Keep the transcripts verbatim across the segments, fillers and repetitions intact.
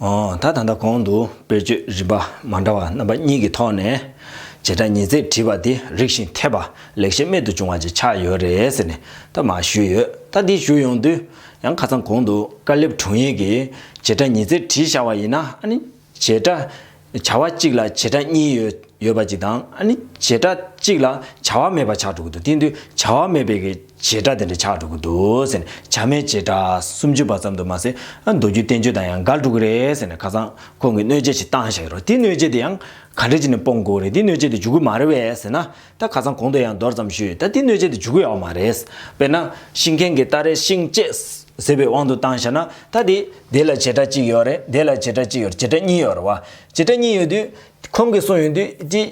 ཨོ། ད་ད་ལྟ་གོང་དུ་དཔེར་བརྗོད་རིམ་པ་མ་འདྲ་བ་རྣམ་པ་གཉིས་ཀྱི་ཐོག་ནས་བྱེད་སྒྲ་ཉིས་བརྩེགས་བྲིས་པ་དེ་རིགས་ཤིང་འཐད་པ་ལེགས་བཤད་རྨད་དུ་བྱུང་བ་ཅིག་ཆགས་ཡོད་རེད་ཟེར་ནས་ད་མར་ཞུས་ཡོད། ད་འདི་ཞུ་ཡོང་དུས་ཡང་ཁ་སང་གོང་དུ་ཀ་ལེབ་དྲུང་ཡིག་གིས་བྱེད་སྒྲ་ཉིས་བརྩེགས་བྲིས་བཞག་པ་ཡིན་ན། ཨ་ནི་བྱེད་སྒྲ་བྱ་བ་གཅིག་ལ་བྱེད་སྒྲ་གཉིས་ཡོད་ཡོད་པ་ཅིག་དང་། ཨ་ནི་བྱེད་སྒྲ་གཅིག་ལ་བྱ་བ་མེད་པ་ཆགས་འགྲོ་གི་འདུག་དེ་དུས་བྱ་བ་མེད་པའི་གི་བྱེད་སྒྲ་དེ་འདྲ་ཆགས་འགྲོ་གི་འདུག་ཟེར་ནས། བྱ་མེད་བྱེད་སྒྲ་སུམ་ཅུ་པ་ཙམ་དུ་མ་ཟད། ཨ། མདོ་རྒྱུད་བསྟན་བཅོས་དང་ཡང་འགལ་འགྲོ་གི་རེད་ཟེར་ནས་ཁ་སང་ཁོང་གིས་གནོད་བྱེད་ཅིག་བཏང་བཞག་ཡོད་རེད། དེ་གནོད་བྱེད་དེ་ཡང་ག་འདྲ་བྱས་ནས་སྤོང་དགོས་རེད། དེ་གནོད་བྱེད་དེ་འཇུག་གི་མ་རེད་པས་ཟེར་ན། ད་ཁ་སང་གོང་དུ་ཡང་མདོར་ཙམ་ཞུས། ད་དེ་གནོད་བྱེད་དེ་འཇུག་གི་ཡོད་མ་རེད། དཔེར་ན་ཤིང་མཁན་གྱི་སྟ་རེ་ཤིང་བཅད་ཟེར་བའི་དབང་དུ་བཏང་བཞག་ན། ད་དེ་དེ་ལ་བྱེད་སྒྲ་གཅིག་ཡོད་རེད། དེ་ལ་བྱེད་སྒྲ་གཅིག་ཡོད་རེད། བྱེད་སྒྲ་གཉིས་ཡོད་རེད་བ། བྱེད་སྒྲ་གཉིས་ཡོད་དུས་ཁོང་གིས་གསུངས་ཡོང་དུས་དེ།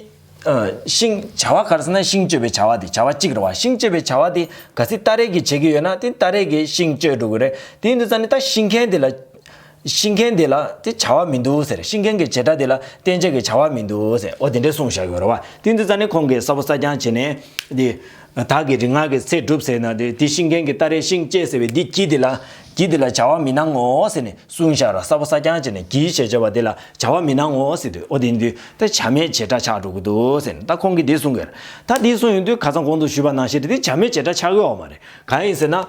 ཨ། ཤིང་བྱ་བ་ག་རེ་ཟེར་ན། ཤིང་གཅོད་པའི་བྱ་བ་དེ་བྱ་བ་གཅིག་རེད་བ། ཤིང་གཅོད་པའི་བྱ་བ་དེ་གལ་སྲིད་སྟ་རེ་གིས་བྱེད་ཀྱི་ཡོད་ན། དེ་སྟ་རེ་གིས་ཤིང་གཅོད་འགྲོ་གི་རེད། དེ་ཡིན་དུས་ཙང་ནི་ད་ཤིང་མཁན་དེ་ལ། ཤིང་མཁན་དེ་ལ་དེ་བྱ་བ་མི་འདུག་ཟེར། ཤིང་མཁན་གྱི་བྱེད་སྒྲ་དེ་ལ་བསྟན་བྱ་གི་བྱ་བ་མི་འདུག་ཟེར། འོ་དེ་འདྲས་གསུངས་བཞག་ཡོད་རེད་བ། དེ་ཡིན་དུས་ཙང་ནི་ཁོང་གིས་ས་བོ་ས་རྐྱང་བྱས་ནས་དེ། བདག་གི་རིག་སྔགས་ཀྱི་ཚེ་སྒྲུབ་ཟེར་ན། དེ་དེ་ཤིང་མཁན་གྱི་སྟ་རེ་ཤིང་བཅད་ཟེར་བའི་འདི་གྱི་དེ་ལ། གྱི་དེ་ལ་བྱ་བ་མི་སྣང་ངོ་ཟེར་ནས་གསུངས་བཞག་ར། ས་བོ་ས་རྐྱང་བྱས་ནས་གྱི་ཞེས་བྱ་བ་དེ་ལ་བྱ་བ་མི་སྣང་ངོ་ཟེར་དུས། འོ་དེ་ཡིན་དུས་ད་བྱ་མེད་བྱེད་སྒྲ་ཆགས་འགྲོ་གི་འདུག་ཟེར་ནས་ད་ཁོང་གིས་འདི་གསུང་གི་རེད། ད་འདི་གསུང་ཡོང་དུས་ཁ་སང་གོང་དུ་ཞུས་པ་ནང་བཞིན་རེད། དེ་བྱ་མེད་བྱེད་སྒྲ་ཆགས་ཀྱི་ཡོད་མ་རེད། གང་ཡིན་ཟེར་ན།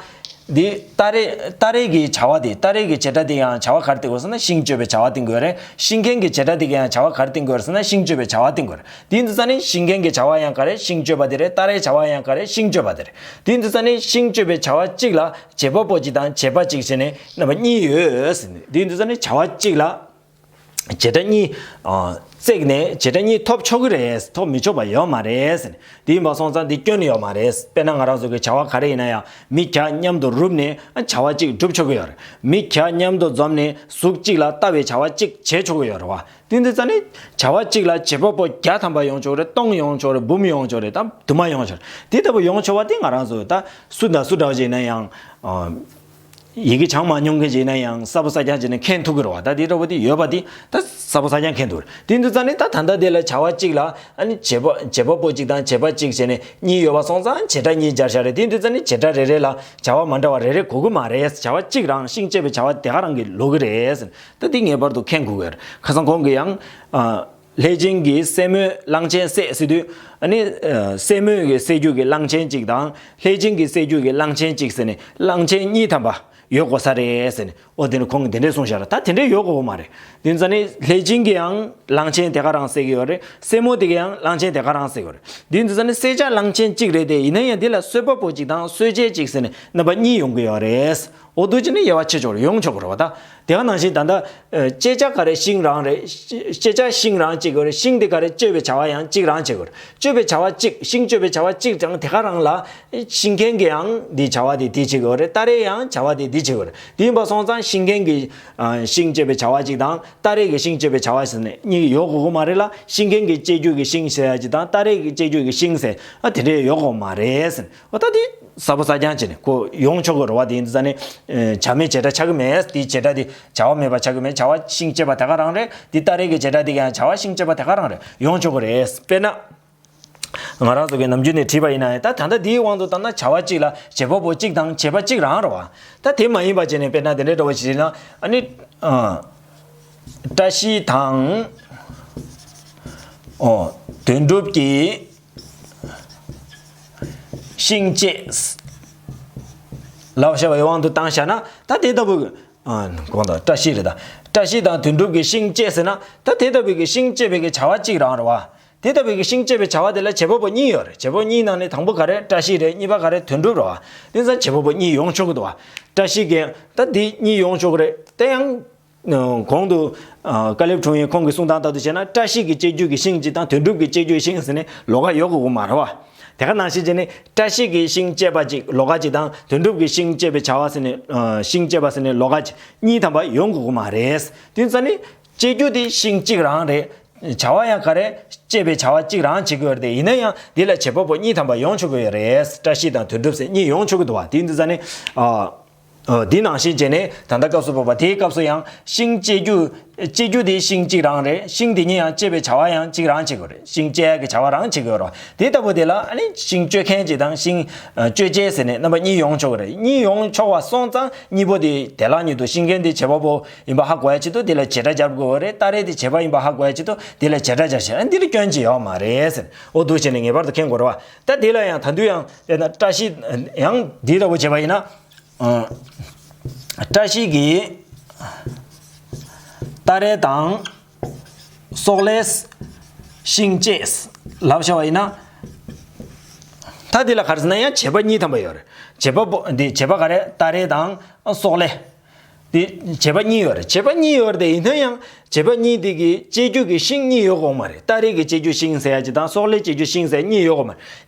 འདི་སྟ་རེ། སྟ་རེ་གི་བྱ་བ་དེ། སྟ་རེ་གི་བྱེད་སྒྲ་དེ་ཡང་བྱ་བ་ག་རེ་བསྟན་དགོས་ཟེར་ན། ཤིང་གཅོད་པའི་བྱ་བ་བསྟན་དགོས་རེད། ཤིང་མཁན་གྱི་བྱེད་སྒྲ་དེ་གི་ཡང་བྱ་བ་ག་རེ་བསྟན་དགོས་ཟེར་ན། ཤིང་གཅོད་པའི་བྱ་བ་བསྟན་དགོས་རེད། དེ་ཡིན་དུས་ཙང་ནི་ཤིང་མཁན་གྱི་བྱ་བ་ཡང་ག་རེ། ཤིང་གཅོད་པ་དེ་རེད། སྟ་རེའི་བྱ་བ་ཡང་ག་རེ། ཤིང་གཅོད་པ་དེ་རེད། དེ་ཡིན་དུས་ཙང་ནི་ཤིང་གཅོད་པའི་བྱ་བ་གཅིག་ལ་བྱེད་པ་པོ་གཅིག་དང་བྱེད་པ་གཅིག་བྱས་ནས་རྣམ་པ་གཉིས་ཡོད་ཟེར་ནས། དེ་ཡིན་དུས་ཙང་ནི་བྱ་བ་གཅིག་ལ་བྱེད་སྒྲ་གཉིས། ཨ། བརྩེགས་ནས་བྱེད་སྒྲ་གཉིས་ཐོབ་ཆོག་གི་རེད། ཐོབ་མི་ཆོག་པ་ཡོད་མ་རེད་ཟེར་ནས། དེ་ཡིན་པ་སོང་ཙང་དེ་སྐྱོན་ཡོད་མ་རེད། དཔེར་ན་ང་རང་ཚོ་གི་བྱ་བ་ག་རེ་ཡིན་ན་ཡང་། མི་བརྒྱ་མཉམ་དུ་རུབ་ནས་བྱ་བ་གཅིག་སྒྲུབ་ཆོག་གི་ཡོད་རེད། མི་བརྒྱ་མཉམ་དུ་འཛོམས་ནས་གཟུགས་གཅིག་ལ་ལྟ་བའི་བྱ་བ་གཅིག་བྱེད་ཆོག་གི་ཡོད་རེད་བ། དེ་འདི་ཙ་ནི་བྱ་བ་གཅིག་ལ་བྱེད་པ་པོ་བརྒྱ་ཐམ་པ་ཡོང་ཆོག་རེད། སྟོང་ཡོང་ཆོག་རེད། འབུམ་ཡོང་ཆོག་རེད། ད་དུ་མ་ཡོང་ཆོག་རེད། དེ་ལྟ་བུ་ཡོང་ཆོག་པ་དེ་ང་རང་ཚོ་ད་སུ་དང་སུ་འདྲ་བ་ཞིག་ཡིན་ན་ཡང་། ཨ། ཡི་གེ་སྦྱང་མ་མྱོང་མཁན་ཞིག་ཡིན་ན་ཡང་ས་བོ་ས་རྐྱང་བྱས་ནས་མཁྱེན་ཐུབ་ཀྱི་རེད་བ། ད་དེ་འདྲ་བོ་དེ་ཡོད་པ་དེ་ད་ས་བོ་ས་རྐྱང་མཁྱེན་ཐུབ་རེད། དེ་འདི་ཙ་ནི་ད་ད་ལྟ་དེ་ལ་བྱ་བ་གཅིག་ལ། ཨ་ནི་བྱེད་པ་བྱེད་པ་པོ་གཅིག་དང་བྱེད་པ་གཅིག་བྱས་ནས་གཉིས་ཡོད་པ་སོང་ཙང་བྱེད་སྒྲ་གཉིས་སྦྱར་བཞག་རེད། དེ་འདི་ཙ་ནི་བྱེད་སྒྲ་རེ་རེ་ལ་བྱ་བ་མ་འདྲ་བ་རེ་རེ་དགོས་ཀྱི་མ་རེད། བྱ་བ་གཅིག་རང་། ཤིང་གཅོད་པའི་བྱ་བ་དེ་ག་རང་གི་ལོག་གི་རེད། ད་དེ་ངེས་པར་དུ་མཁྱེན་དགོས་ཀྱི་རེད། ཁ་སང་ཁོང་གིས་ཡང་། ཨ། ལྷས་བྱིན་གྱིས་སྲས་མོའི་གླང་ཆེན་བསད་ཟེར་དུས། ཨ་ནི། ཨ། སྲས་མོས་ཀྱི་བསད་རྒྱུ་གི་གླང་ཆེན་གཅིག་དང་། ལྷས་བྱིན་གྱིས་བསད་རྒྱུ་གི་གླང་ཆེན་གཅིག་ཟེར་ནས་གླང་ཆེན་གཉིས་ཐམ་པ་ཡོད་དགོས་ས་རེད་ཟེར་ནས། འོ་དེ་ནི་ཁོང་གིས་དེ་འདྲས་གསུངས་བཞག་རེད། ད་དེ་འདྲས་ཡོད་དགོས་མ་རེད། དེ་ཙ་ནི་ལྷས་བྱིན་གྱིས་ཡང་གླང་ཆེན་དེ་ག་རང་བསད་ཀྱི་ཡོད་རེད། སྲས་མོ་དེ་གིས་ཡང་གླང་ཆེན་དེ་ག་རང་བསད་ཀྱི་ཡོད་རེད། དེ་ཙ་ནི་བསད་བྱ་གླང་ཆེན་གཅིག་རེད་དེ། ཡིན་ན་ཡང་དེ་ལ་གསོད་པ་པོ་གཅིག་དང་གསོད་བྱེད་གཅིག་ཟེར་ནས་རྣམ་པ་གཉིས་ཡོང་གི་ཡོད་རེད། འོ་འདུག་ཅེ་ནི་དབྱེ་བ་ཕྱེ་ཆོག་རེད། ཡོང་ཆོག་གི་རེད་བ། ད་དེ་ག་ནང་བཞིན་ད་ལྟ། ཨ། བཅད་བྱ་ག་རེ་ཤིང་རང་རེད། བཅད་བྱ་ཤིང་རང་བྱེད་དགོས་རེད། ཤིང་དེ་ག་རེ་གཅོད་པའི་བྱ་བ་ཡང་གཅིག་རང་བྱེད་དགོས་རེད། གཅོད་པའི་བྱ་བ་གཅིག་ཤིང་གཅོད་པའི་བྱ་བ་གཅིག་ཀྱང་དེ་ག་རང་ལ། ཤིང་མཁན་གྱིས་ཡང་འདི་བྱ་བ་དེ་དེ་བྱེད་དགོས་རེད། སྟ་རེས་ཡང་བྱ་བ་དེ་དེ་བྱེད་དགོས་རེད། དེ་ཡིན་པ་སོང་ཙང་ཤིང་མཁན་གྱིས། ཨ། ཤིང་གཅོད་པའི་བྱ་བ་གཅིག་དང་སྟ་རེས་ཀྱིས་ཤིང་གཅོད་པའི་བྱ་བ་ཟེར་ནས་གཉིས་ཡོད་དགོས་ཀྱི་མ་རེད་ལ། ཤིང་མཁན་གྱིས་བཅད་རྒྱུ་གི་ཤིང་ཟེར་ཡ་གཅིག་དང་སྟ་རེས་ཀྱིས་བཅད་རྒྱུ་གི་ཤིང་ཟེར། ཨ། དེ་འདྲས་ཡོད་དགོས་མ་རེད་ཟེར། འོ་ད་དེ་ས་བོ་ས་རྐྱང་བྱས་ནས་ཁོ་ཡོང་ཆོག་གི་རེད་བ། དེ་ཡིན་དུས་ཙ་ནི། ཨེ། བྱ་མེད་བྱེད་སྒྲ་ཆགས་ཀྱི་མེད། དེའི་བྱེད་སྒྲ་དེ་བྱ་བ་མེད་པ་ཆགས་ཀྱི་མེད། བྱ་བ་ཤིང་གཅོད་པ་དེ་ག་རང་རེད། དེ་སྟ་རེས་ཀྱི་བྱེད་སྒྲ་དེ་ག་ཡང་བྱ་བ་ཤིང་གཅོད་པ་དེ་ག་རང་རེད། ཡོང་ཆོག་གི་རེད། དཔེར་ན། ང་རང་ཚོ་གི་ནམ་རྒྱུན་ནས་བྲིས་པ་ཡིན་ན་ཡང་། ད་ད་ལྟ་འདིའི་དབང་དུ་བཏང་ན་བྱ་བ་གཅིག་ལ་བྱེད་པ་པོ་གཅིག་དང་བྱེད་པ་གཅིག་རང་རེད་བ། ད་དེ་མ་ཡིན་པ་བྱས་ནས་དཔེར་ན་དེ་འདྲའི་འདྲ་བ་ཞིག་བྲིས་ན། ཨ་ནི། ཨ། བཀྲ་ཤིས་དང་། ཨོ། དོན་གྲུབ་ཀྱིས། ཤིང་བཅད། ལབ་བྱ་བའི་དབང་དུ་བཏང་བཞག་ན། ད་དེ་ལྟ་བུ། ཨ། གོང་དང་བཀྲ་ཤིས་རེད་ད། བཀྲ་ཤིས་དང་དོན་གྲུབ་ཀྱིས་ཤིང་བཅད་ཟེར་ན། ད་དེ་ལྟ་བུའི་གི་ཤིང་བཅད་པའི་གི་བྱ་བ་གཅིག་རང་རེད་བ། དེ་ལྟ་བུའི་གི་ཤིང་བཅད་པའི་བྱ་བ་དེ་ལ་བྱེད་པ་པོ་གཉིས་ཡོད་རེད། བྱེད་པ་པོ་གཉིས་ནང་ནས་དང་པོ་ག་རེ། བཀྲ་ཤིས་རེད། གཉིས་པ་ག་རེ། དོན་གྲུབ་རེད་བ། དེ་ཚོ་བྱེད་པ་པོ་གཉིས་ཡོང་ཆོག་གི་འདུག་བ། བཀྲ་ཤིས་ཀྱིས་ད་འདི་གཉིས་ཡོང་ཆོག་གི་རེད། དེ་ཡང་། གོང་དུ། ཨ། ཀ་ལེབ་དྲུང་ཡིག་ཁོང་གི་གསུང་སྟངས་ལྟར་དུ་བྱས་ན། བཀྲ་ཤིས་ཀྱིས་བཅད་རྒྱུ་གི་ཤིང་གཅིག་དང་དོན་གྲུབ་ཀྱིས་བཅད་རྒྱུ་གི་ཤིང་ཟེར་ནས་ལོགས་ཀ་ཡོང་དགོས་ཀྱི་མ་རེད་བ། དེ་ག་ནང་བཞིན་བྱས་ནས་བཀྲ་ཤིས་ཀྱིས་ཤིང་བཅད་པ་གཅིག་ལོགས་ཀ་གཅིག་དང་། དོན་གྲུབ་ཀྱིས་ཤིང་བཅད་པའི་བྱ་བ་ཟེར་ནས། ཨ། ཤིང་བཅད་པ་ཟེར་ནས་ལོགས་ཀ་གཅིག་གཉིས་ཐམ་པ་ཡོང་དགོས་ཀྱི་མ་རེད། དེ་ཙ་ནི་བཅད་རྒྱུ་དེ་ཤིང་གཅིག་རང་རེད། བྱ་བ་ཡང་ག་རེ། བཅད་པའི་བྱ་བ་གཅིག་རང་བྱེད་ཀྱི་ཡོད་རེད་དེ། ཡིན་ན་ཡང་འདི་ལ་བྱེད་པ་པོ་གཉིས་ཐམ་པ་ཡོང་ཆོག་གི་ཡོད་རེད། བཀྲ་ཤིས་དང་དོན་གྲུབ་ཟེར་གཉིས་ཡོང་ཆོག་གི་འདུག་བ། དེ་ཡིན་དུས་ཙ་ནི། ཨ། འདི་ནང་བཞིན་བྱས་ནས་ད་ལྟ་སྐབས་སུ་བབ་པ་དེའི་སྐབས་སུ་ཡང་ཤིང་བཅད་རྒྱུ། བཅད་རྒྱུ་དེ་ཤིང་གཅིག་རང་རེད། ཤིང་དེ་ཉིད་ཡང་བཅད་པའི་བྱ་བ་ཡང་གཅིག་རང་བྱེད་དགོས་རེད། ཤིང་བཅད་ཡག་གི་བྱ་བ་རང་བྱེད་དགོས་རེད། དེ་ལྟ་བུ་དེ་ལ་ཨ་ནི་ཤིང་གཅོད་མཁན་གཅིག་དང་ཤིང་གཅོད་བྱེད་ཟེར་ནས་རྣམ་པ་གཉིས་ཡོང་ཆོག་གི་རེད། གཉིས་ཡོང་ཆོག་པ་སོང་ཙང་གཉིས་པོ་དེ་དེ་ལ་ཉིད་དུ་ཤིང་མཁན་དེ་བྱེད་པ་པོ་ཡིན་པ་ཧ་གོ་ཡ་ཆེད་དུ་དེ་ལ་བྱེད་སྒྲ་སྦྱར་དགོས་རེད། སྟ་རེ་དེ་བྱེད་པ་ཡིན་པ་ཧ་གོ་ཡ་ཆེད་དུ་དེ་ལ་བྱེད་སྒྲ་སྦྱར་བྱས། ཨ་འདི་ལ་སྐྱོན་ཅི་ཡོད་མ་རེད་ཟེར། འོ་འདུག་བྱས་ནས་ངེས་པར་དུ་མཁྱེན་དགོས་རེད་བ། ད་དེ་ལ་ཡང་ད་དུང་ཡང་དཔེར་ན་བཀྲ་ཤིས་ཡང་འདི་ལྟ་བུ་བྱས་པ་ཡིན་ན། ཨ། བཀྲ་ཤིས་ཀྱིས་སྟ་རེ་དང་སོག་ལེ་ཤིང་བཅད་ལབ་བྱས་པ་ཡིན་ན། ད་འདི་ལ་ག་རེ་ཟེར་ན་ཡང་བྱེད་པ་གཉིས་ཐམ་པ་ཡོད་རེད། བྱེད་པ་པོ་འདི་བྱེད་པ་ག་རེ། སྟ་རེ་དང་སོག་ལེ། འདི་བྱེད་པ་གཉིས་ཡོད་རེད། བྱེད་པ་གཉིས་ཡོད་རེད་དེ་ཡིན་ན་ཡང་བྱེད་པ་གཉིས་དེ་གི་བཅད་རྒྱུ་གི་ཤིང་གཉིས་ཡོད་དགོས་མ་རེད། སྟ་རེ་གི་བཅད་རྒྱུ་ཤིང་ཟེར་ཡ་གཅིག་དང་སོག་ལེ་བཅད་རྒྱུ་ཤིང་ཟེར་གཉིས་ཡོད་དགོས་མ་རེད།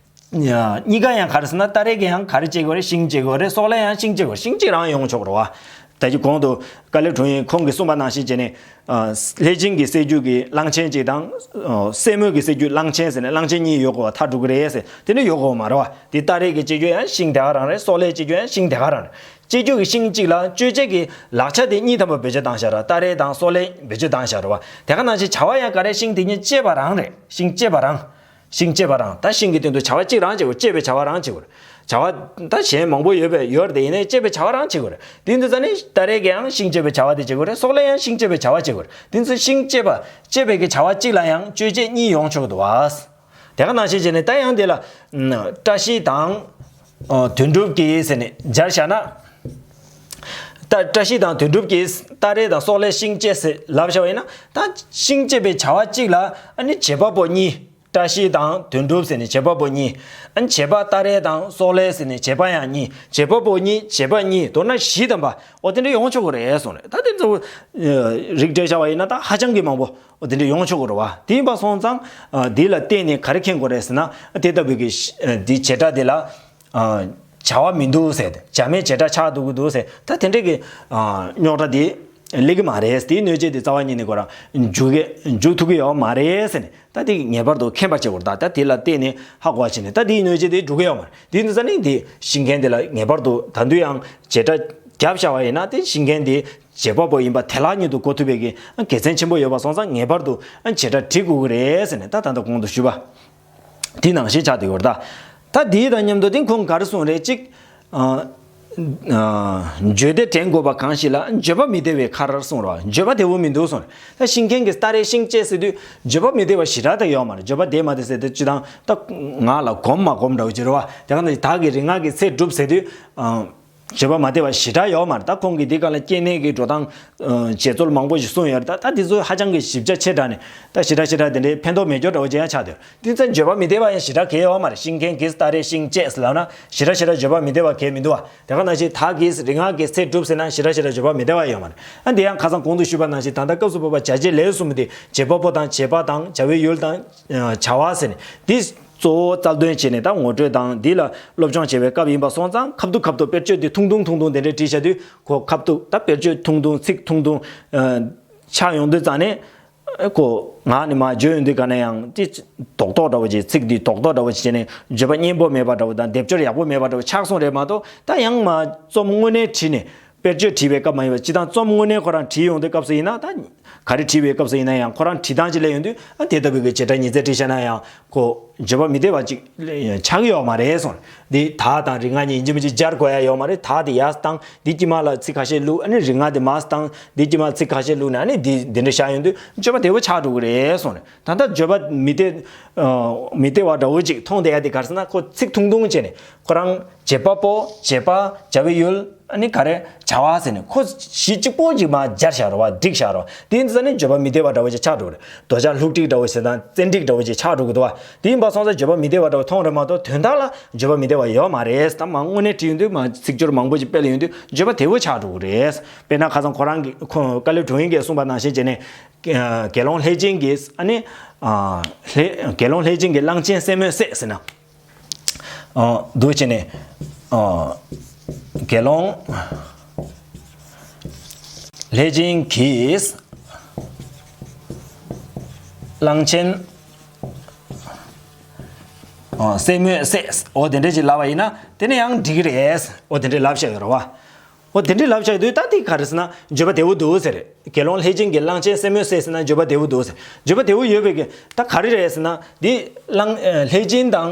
གཉིས་ཀ་ཡང་ག་རེ་ཟེར་ན་སྟ་རེ་གི་ཡང་ག་རེ་བྱེད་དགོས་རེད། ཤིང་བྱེད་དགོས་རེད། སོག་ལེ་ཡང་ཤིང་བྱེད་དགོས་རེད། ཤིང་གཅིག་རང་ཡོང་ཆོག་རེད་བ། ད་ཅི་གོང་དུ་ཀ་ལེ་གྲུང་ཡིན་ཁོང་གིས་གསུངས་པ་ནང་བཞིན་བྱས་ནས། ཨ། ལྷས་བྱིན་གྱིས་བསད་རྒྱུ་གི་གླང་ཆེན་གཅིག་དང་། ཨ། སྲས་མོས་ཀྱིས་བསད་རྒྱུ་གླང་ཆེན་ཟེར་ནས་གླང་ཆེན་གཉིས་ཡོད་དགོས་པ་ཐག་གྲུབ་ཀྱི་རེད་ཟེར། དེ་ནི་ཡོད་དགོས་པ་མ་རེད་བ། དེ་སྟ་རེ་གི་བཅད་རྒྱུ་ཡང་ཤིང་དེ་ག་རང་རེད། སོག་ལེ་བཅད་རྒྱུ་ཡང་ཤིང་དེ་ག་རང་རེད། བཅད་རྒྱུ་གི་ཤིང་གཅིག་ལ་གཅོད་བྱེད་ཀྱི་ལག་ཆ་དེ་གཉིས་ཐམ་པ་བེད་སྤྱོད་བཏང་བཞག་རེད་བ། སྟ་རེ་དང་སོག་ལེ་བེད་སྤྱོད་བཏང་བཞག་རེད་བ། དེ་ག་ནང་བཞིན་བྱ་བ་ཡང་ག་རེ། ཤིང་དེ་ཉིད་བཅད་པ་རང་རེད། ཤིང་བཅད་པ་རང་། ཤིང་བཅད་པ་རང་། ད་ཤིང་གི་སྟེང་དུ་བྱ་བ་གཅིག་རང་བྱེད་དགོས། བཅད་པའི་བྱ་བ་རང་བྱེད་དགོས་རེད། བྱ་བ་ད་གཞན་མང་པོ་ཡོད་པའི་ཡོད་རེད་དེ་ཡིན་ནའི་བཅད་པའི་བྱ་བ་རང་བྱེད་དགོས་རེད། དེ་འདི་ཙ་ནི་སྟ་རེ་གི་ཡང་ཤིང་བཅད་པའི་བྱ་བ་དེ་བྱེད་དགོས་རེད། སོག་ལེ་ཡང་ཤིང་བཅད་པའི་བྱ་བ་བྱེད་དགོས་རེད། དེ་ཚོ་ཤིང་བཅད་པ་བཅད་པའི་གི་བྱ་བ་གཅིག་ལ་ཡང་གཅོད་བྱེད་གཉིས་ཡོང་ཆོག་གི་འདུག་བ། དེ་ག་ནང་བཞིན་བྱས་ནས་ད་ཡང་དེ་ལ་ཨ། བཀྲ་ཤིས་དང་། ཨ། དོན་གྲུབ་ཀྱིས་ཟེར་ནས་སྦྱར་བཞག་ན། ད་བཀྲ་ཤིས་དང་དོན་གྲུབ་ཀྱིས་སྟ་རེ་དང་སོག་ལེ་ཤིང་བཅད་ཟེར་ལབ་བཞག་པ་ཡིན་ན། ད་ཤིང་བཅད་པའི་བྱ་བ་གཅིག་ལ་ཨ་ནི་བྱེད་པ་པོ་གཉིས། བཀྲ་ཤིས་དང་དོན་གྲུབ་ཟེར་ནས་བྱེད་པ་པོ་གཉིས། ཨ་ནི་བྱེད་པ་སྟ་རེ་དང་སོག་ལེ་ཟེར་ནས་བྱེད་པ་ཡང་གཉིས། བྱེད་པ་པོ་གཉིས། བྱེད་པ་གཉིས། མདོར་ན་བཞི་ཐམ་པ་འོ་དེ་འདྲ་ཡོང་ཆོག་གི་རེད་གསུངས་རེད། ད་དེ་ཚོ་རིགས་བསྒྲེས་བྱས་པ་ཡིན་ན་ད་ཧ་ཅང་གི་མང་པོ་འོ་དེ་འདྲ་ཡོང་ཆོག་གི་རེད་བ། དེ་ཡིན་པ་སོང་ཙང་འདི་ལ་བརྟེན་ནས་ག་རེ་མཁྱེན་དགོས་རེད་ཟེར་ན། དེ་ལྟ་བུའི་གི་འདི་བྱེད་སྒྲ་དེ་ལ་བྱ་བ་མི་འདུག་ཟེར། བྱ་མེད་བྱེད་སྒྲ་ཆགས་འདུག་གི་འདུག་ཟེར། ད་དེ་འདྲ་གི་རྙོག་དྲ་དེ་སླེབས་ཀྱི་མ་རེད། དེའི་གནོད་བྱེད་དེ་རྩ་བ་ཉིད་ནས་ཁོ་རང་འཇུག་གི་འཇུག་ཐུབ་ཀྱི་ཡོད་མ་རེད་ཟེར་ནས། ད་དེ་ངེས་པར་དུ་མཁྱེན་པ་བྱེད་དགོས་རེད། ད་ད་དེ་ལ་བརྟེན་ནས་ཧ་གོ་བ་བྱས་ནས་ད་དེའི་གནོད་བྱེད་དེ་འགྲོ་གི་ཡོད་མ་རེད། དེ་ནི་ས་ནི་དེ་ཤིང་མཁན་དེ་ལ་ངེས་པར་དུ་ད་དུང་ཡང་བྱེད་སྒྲ་རྒྱབ་བཞག་པ་ཡིན་ན། དེ་ཤིང་མཁན་དེ་བྱེད་པ་པོ་ཡིན་པ་དེ་ལ་ཉིད་དུ་གོ་ཐུབ་པའི་གི་དགེ་མཚན་ཆེན་པོ་ཡོད་པ་སོང་ཙང་ངེས་པར་དུ་བྱེད་སྒྲ་བྲི་དགོས་ཀྱི་རེད་ཟེར་ནས། ད་ད་ལྟ་གོང་དུ་ཞུས་པ་དེ་ནང་བཞིན་ཆགས་བསྡད་ཡོད་རེད། ད་ད་དེ་དང་མཉམ་དུ་དེ་ཁོང་ག་རེ་གསུངས་རེད། གཅིག་ཨ། ཨ། བརྗོད་བདེ་དྲན་དགོས་པ་གང་ཞིག་ལ་བརྗོད་པ་མི་བདེ་བའི་ཁར་གསུངས་རོ། བརྗོད་པ་བདེ་བོ་མི་འདུག་གསུངས་རེད། ད་ཤིང་མཁན་གྱིས་སྟ་རེ་ཤིང་བཅད་ཟེར་དུས་བརྗོད་པ་མི་བདེ་བ་ཞེ་དྲག་ད་ཡོད་མ་རེད། བརྗོད་པ་བདེ་མ་བདེ་ཟེར་དུས་སྤྱིར་བཏང་ད་ང་ལ་གོམས་མ་གོམས་འདྲ་བོ་ཅིག་རེད་བ། དེ་ག་ནང་བཞིན་བདག་གིས་རིག་སྔགས་ཀྱི་ཚེ་སྒྲུབ་ཟེར་དུས། ཨ། བརྗོད་པ་མ་བདེ་བ་ཞེ་དྲག་ཡོད་མ་རེད། ད་ཁོང་གིས་འདི་ག་ལ་སྐྱེ་གནས་ཀྱི་འགྲོ་སྟངས། ཨ། བྱེད་རྩོལ་མང་པོ་ཞིག་གསུངས་ཡོད་རེད། ད་ད་འདི་ཚོ་ཧ་ཅང་གི་ཞིབ་ཆ་ཆེ་དྲགས་ནས་ད་ཞེ་དྲག་ཞེ་དྲག་དེ་འདྲའི་ཕན་ཐོགས་མེད་སྐྱོ་འདྲ་བོ་ཅིག་ཡང་ཆགས་བསྡད་ཡོད་རེད། དེ་ཚོ་བརྗོད་པ་མི་བདེ་བ་ཡང་ཞེ་དྲག་གང་ཡང་ཡོད་མ་རེད། ཤིང་མཁན་གྱིས་སྟ་རེ་ཤིང་བཅད་ལབ་ན་ཞེ་དྲག་ཞེ་དྲག་བརྗོད་པ་མི་བདེ་བ་གང་ཡང་མི་འདུག་བ། དེ་ག་ནང་བཞིན་བདག་གིས་རིག་སྔགས་ཀྱི་ཚེ་སྒྲུབ་ཟེར་ན་ཞེ་དྲག་ཞེ་དྲག་བརྗོད་པ་མི་བདེ་བ་ཡོད་མ་རེད། ཨ། འདི་ཡང་ཁ་སང་གོང་དུ་ཞུས་པ་ནང་བཞིན་ད་ལྟ་སྐབས་སུ་བབ་པ་བྱ་བྱེད་ལས་གསུམ་དེ་བྱེད་པ་པོ་དང་བྱེད་པ་དང་བྱ་བའི་ཡུལ་དང་། ཨ། བྱ་བ་ཟེར་ནས་འདི་གཙོ་བོ་རྩལ་འདོན་བྱས་ནས་ད་ངོ་སྤྲོད་དང་འདི་ལ་སློབ་སྦྱོང་བྱེད་པའི་སྐབས་ཡིན་པ་སོང་ཙང་ཁ་ཐུག་ཁ་ཐུག་དཔེར་བརྗོད་འདི་ཐུང་ཐུང་ཐུང་ཐུང་དེ་འདྲ་བྲིས་བཞག་དུས་ཁོ་ཁ་ཐུག་ད་དཔེར་བརྗོད་ཐུང་ཐུང་ཚིག་ཐུང་ཐུང་། ཨ། ཆགས་ཡོང་དུས་ཙང་ནས། ཨ། ཁོ་ང་ནི་མ་བརྗོད་ཡོང་དུས་ག་ན་ཡང་དེ་རྡོག་རྡོག་འདྲ་བོ་ཅིག་ཚིག་འདི་རྡོག་རྡོག་འདྲ་བོ་ཅིག་བྱས་ནས་བརྗོད་པ་སྙན་པོ་མེད་པ་འདྲ་བོ་དང་སྡེབ་སྦྱོར་ཡག་པོ་མེད་པ་འདྲ་བོ་ཆགས་སོང་རེད་མ་གཏོགས། ད་ཡང་མ་རྩོམ་དངོས་གནས་བྲིས་ནས་དཔེར་བརྗོད་བྲིས་པའི་སྐབས་མ་ཡིན་པ་སྤྱིར་བཏང་རྩོམ་དངོས་གནས་ཁོ་རང་བྲིས་ཡོང་དུས་སྐབས་སུ་ཡིན་ན། ད་ག་རེ་བྲིས་པའི་སྐབས་སུ་ཡིན་ན་ཡང་ཁོ་རང་བྲིས་སྟངས་ཅིག་སླེབས་ཡོང་དུས། ཨ། དེ་ལྟ་བུའི་གི་བྱེད་སྒྲ་ཉིས་བརྩེགས་བྲིས་བཞག་ན་ཡང་ཁོ་བརྗོད་པ་མི་བདེ་བ་ཅིག་ཆགས་ཀྱི་ཡོད་མ་རེད་གསུངས། འདི་ད་དང་རིག་སྔགས་གཉིས་ཡིན་གཅིག་མིན་གཅིག་སྦྱར་དགོས་ཡ་ཡོད་མ་རེད། ད་དེ་ཡར་བཏང་། འདི་དཀྱིལ་མ་ལ་ཚིག་ཁ་ཤས་བླུགས། ཨ་ནི་རིག་སྔགས་དེ་མར་བཏང་། འདི་དཀྱིལ་མ་ཚིག་ཁ་ཤས་བླུགས་ནས་ཨ་ནི་འདི་འདི་འདྲ་བཞག་ཡོང་དུས་བརྗོད་པ་བདེ་བོ་ཆགས་འགྲོ་གི་རེད་གསུངས་ནས། ད་ལྟ་བརྗོད་པ་མི་བདེ། ཨ། མི་བདེ་བ་འདྲ་བོ་ཅིག་མཐོང་བསྡད་ཡ་དེ་ག་རེ་ཟེར་ན། ཁོ་ཚིག་ཐུང་ཐུང་བྱས་ནས་ཁོ་རང་བྱེད་པ་པོ། བྱེད་པ། བྱ་བའི་ཡུལ། ཨ་ནི་ག་རེ། བྱ་བ་ཟེར་ནས་ཁོ་གཞི་གཅིག་པོ་ཅིག་མར་སྦྱར་བཞག་རེད་བ། བསྒྲིགས་བཞག་རེད་བ། དེ་ཡིན་ཙང་ནི་བརྗོད་པ་མི་བདེ་བ་འདྲ་བོ་ཅིག་ཆགས་འགྲོ་གི་རེད། རྡོ་ཆག་ལྷུག་བྲིས་འདྲ་བོ་ཞིག་དང་བཙན་བྲིས་འདྲ་བོ་ཅིག་ཆགས་འགྲོ་གི་འདུག་བ། དེ་ཡིན་པ་སོང་ཙང་བརྗོད་པ་མི་བདེ་བ་འདྲ་བོ་མཐོང་རེད་མ་གཏོགས་དོན་དག་ལ་བརྗོད་པ་མི་བདེ་བ་ཡོད་མ་རེད། ད་མར་དངོས་གནས་བྲིས་ཡོང་དུས་མར་ཚིག་སྦྱོར་མང་པོ་ཅིག་སྤེལ་ཡོང་དུས་བརྗོད་པ་བདེ་བོ་ཆགས་འགྲོ་གི་རེད། དཔེར་ན་ཁ་སང་ཁོ་རང་གི་ཁོ་ཀ་ལོ་གྲོང་ཡིན་གྱིས་གསུངས་པ་ནང་བཞིན་བྱས་ནས། ཨ། དགེ་སློང་ལྷས་བྱིན་གྱིས་ཨ་ནི། ཨ། ལྷས། དགེ་སློང་ལྷས་བྱིན་གྱིས་གླང་ཆེན་སྲས་མོས་བསད་ཟེར་ན། ཨ། འདུག་བྱས་ནས། ཨ། དགེ་སློང་ལྷས་བྱིན་གྱིས་གླང་ཆེན། ཨ། སྲས་མོས་བསད། འོ་དེ་འདྲ་ཅིག་ལབ་པ་ཡིན་ན་དེ་ནི་ཡང་འགྲིག་གི་རེད། འོ་དེ་འདྲ་ལབ་བཞག་ཡོད་རེད་བ། འོ་དེ་འདྲའི་ལབ་བྱ་ཡི་དུས་ད་དེ་ག་རེ་ཟེར་ན་བརྗོད་པ་བདེ་བོ་འདུག་ཟེར། དགེ་སློང་ལྷས་བྱིན་གྱིས་གླང་ཆེན་སེན་མོས་བསད་ཟེར་ན་བརྗོད་པ་བདེ་བོ་འདུག་ཟེར། བརྗོད་པ་བདེ་བོ་ཡོད་པའི་གི་ད་ག་རེ་རེད་ཟེར་ན་འདི་གླང་ལྷས་བྱིན་དང་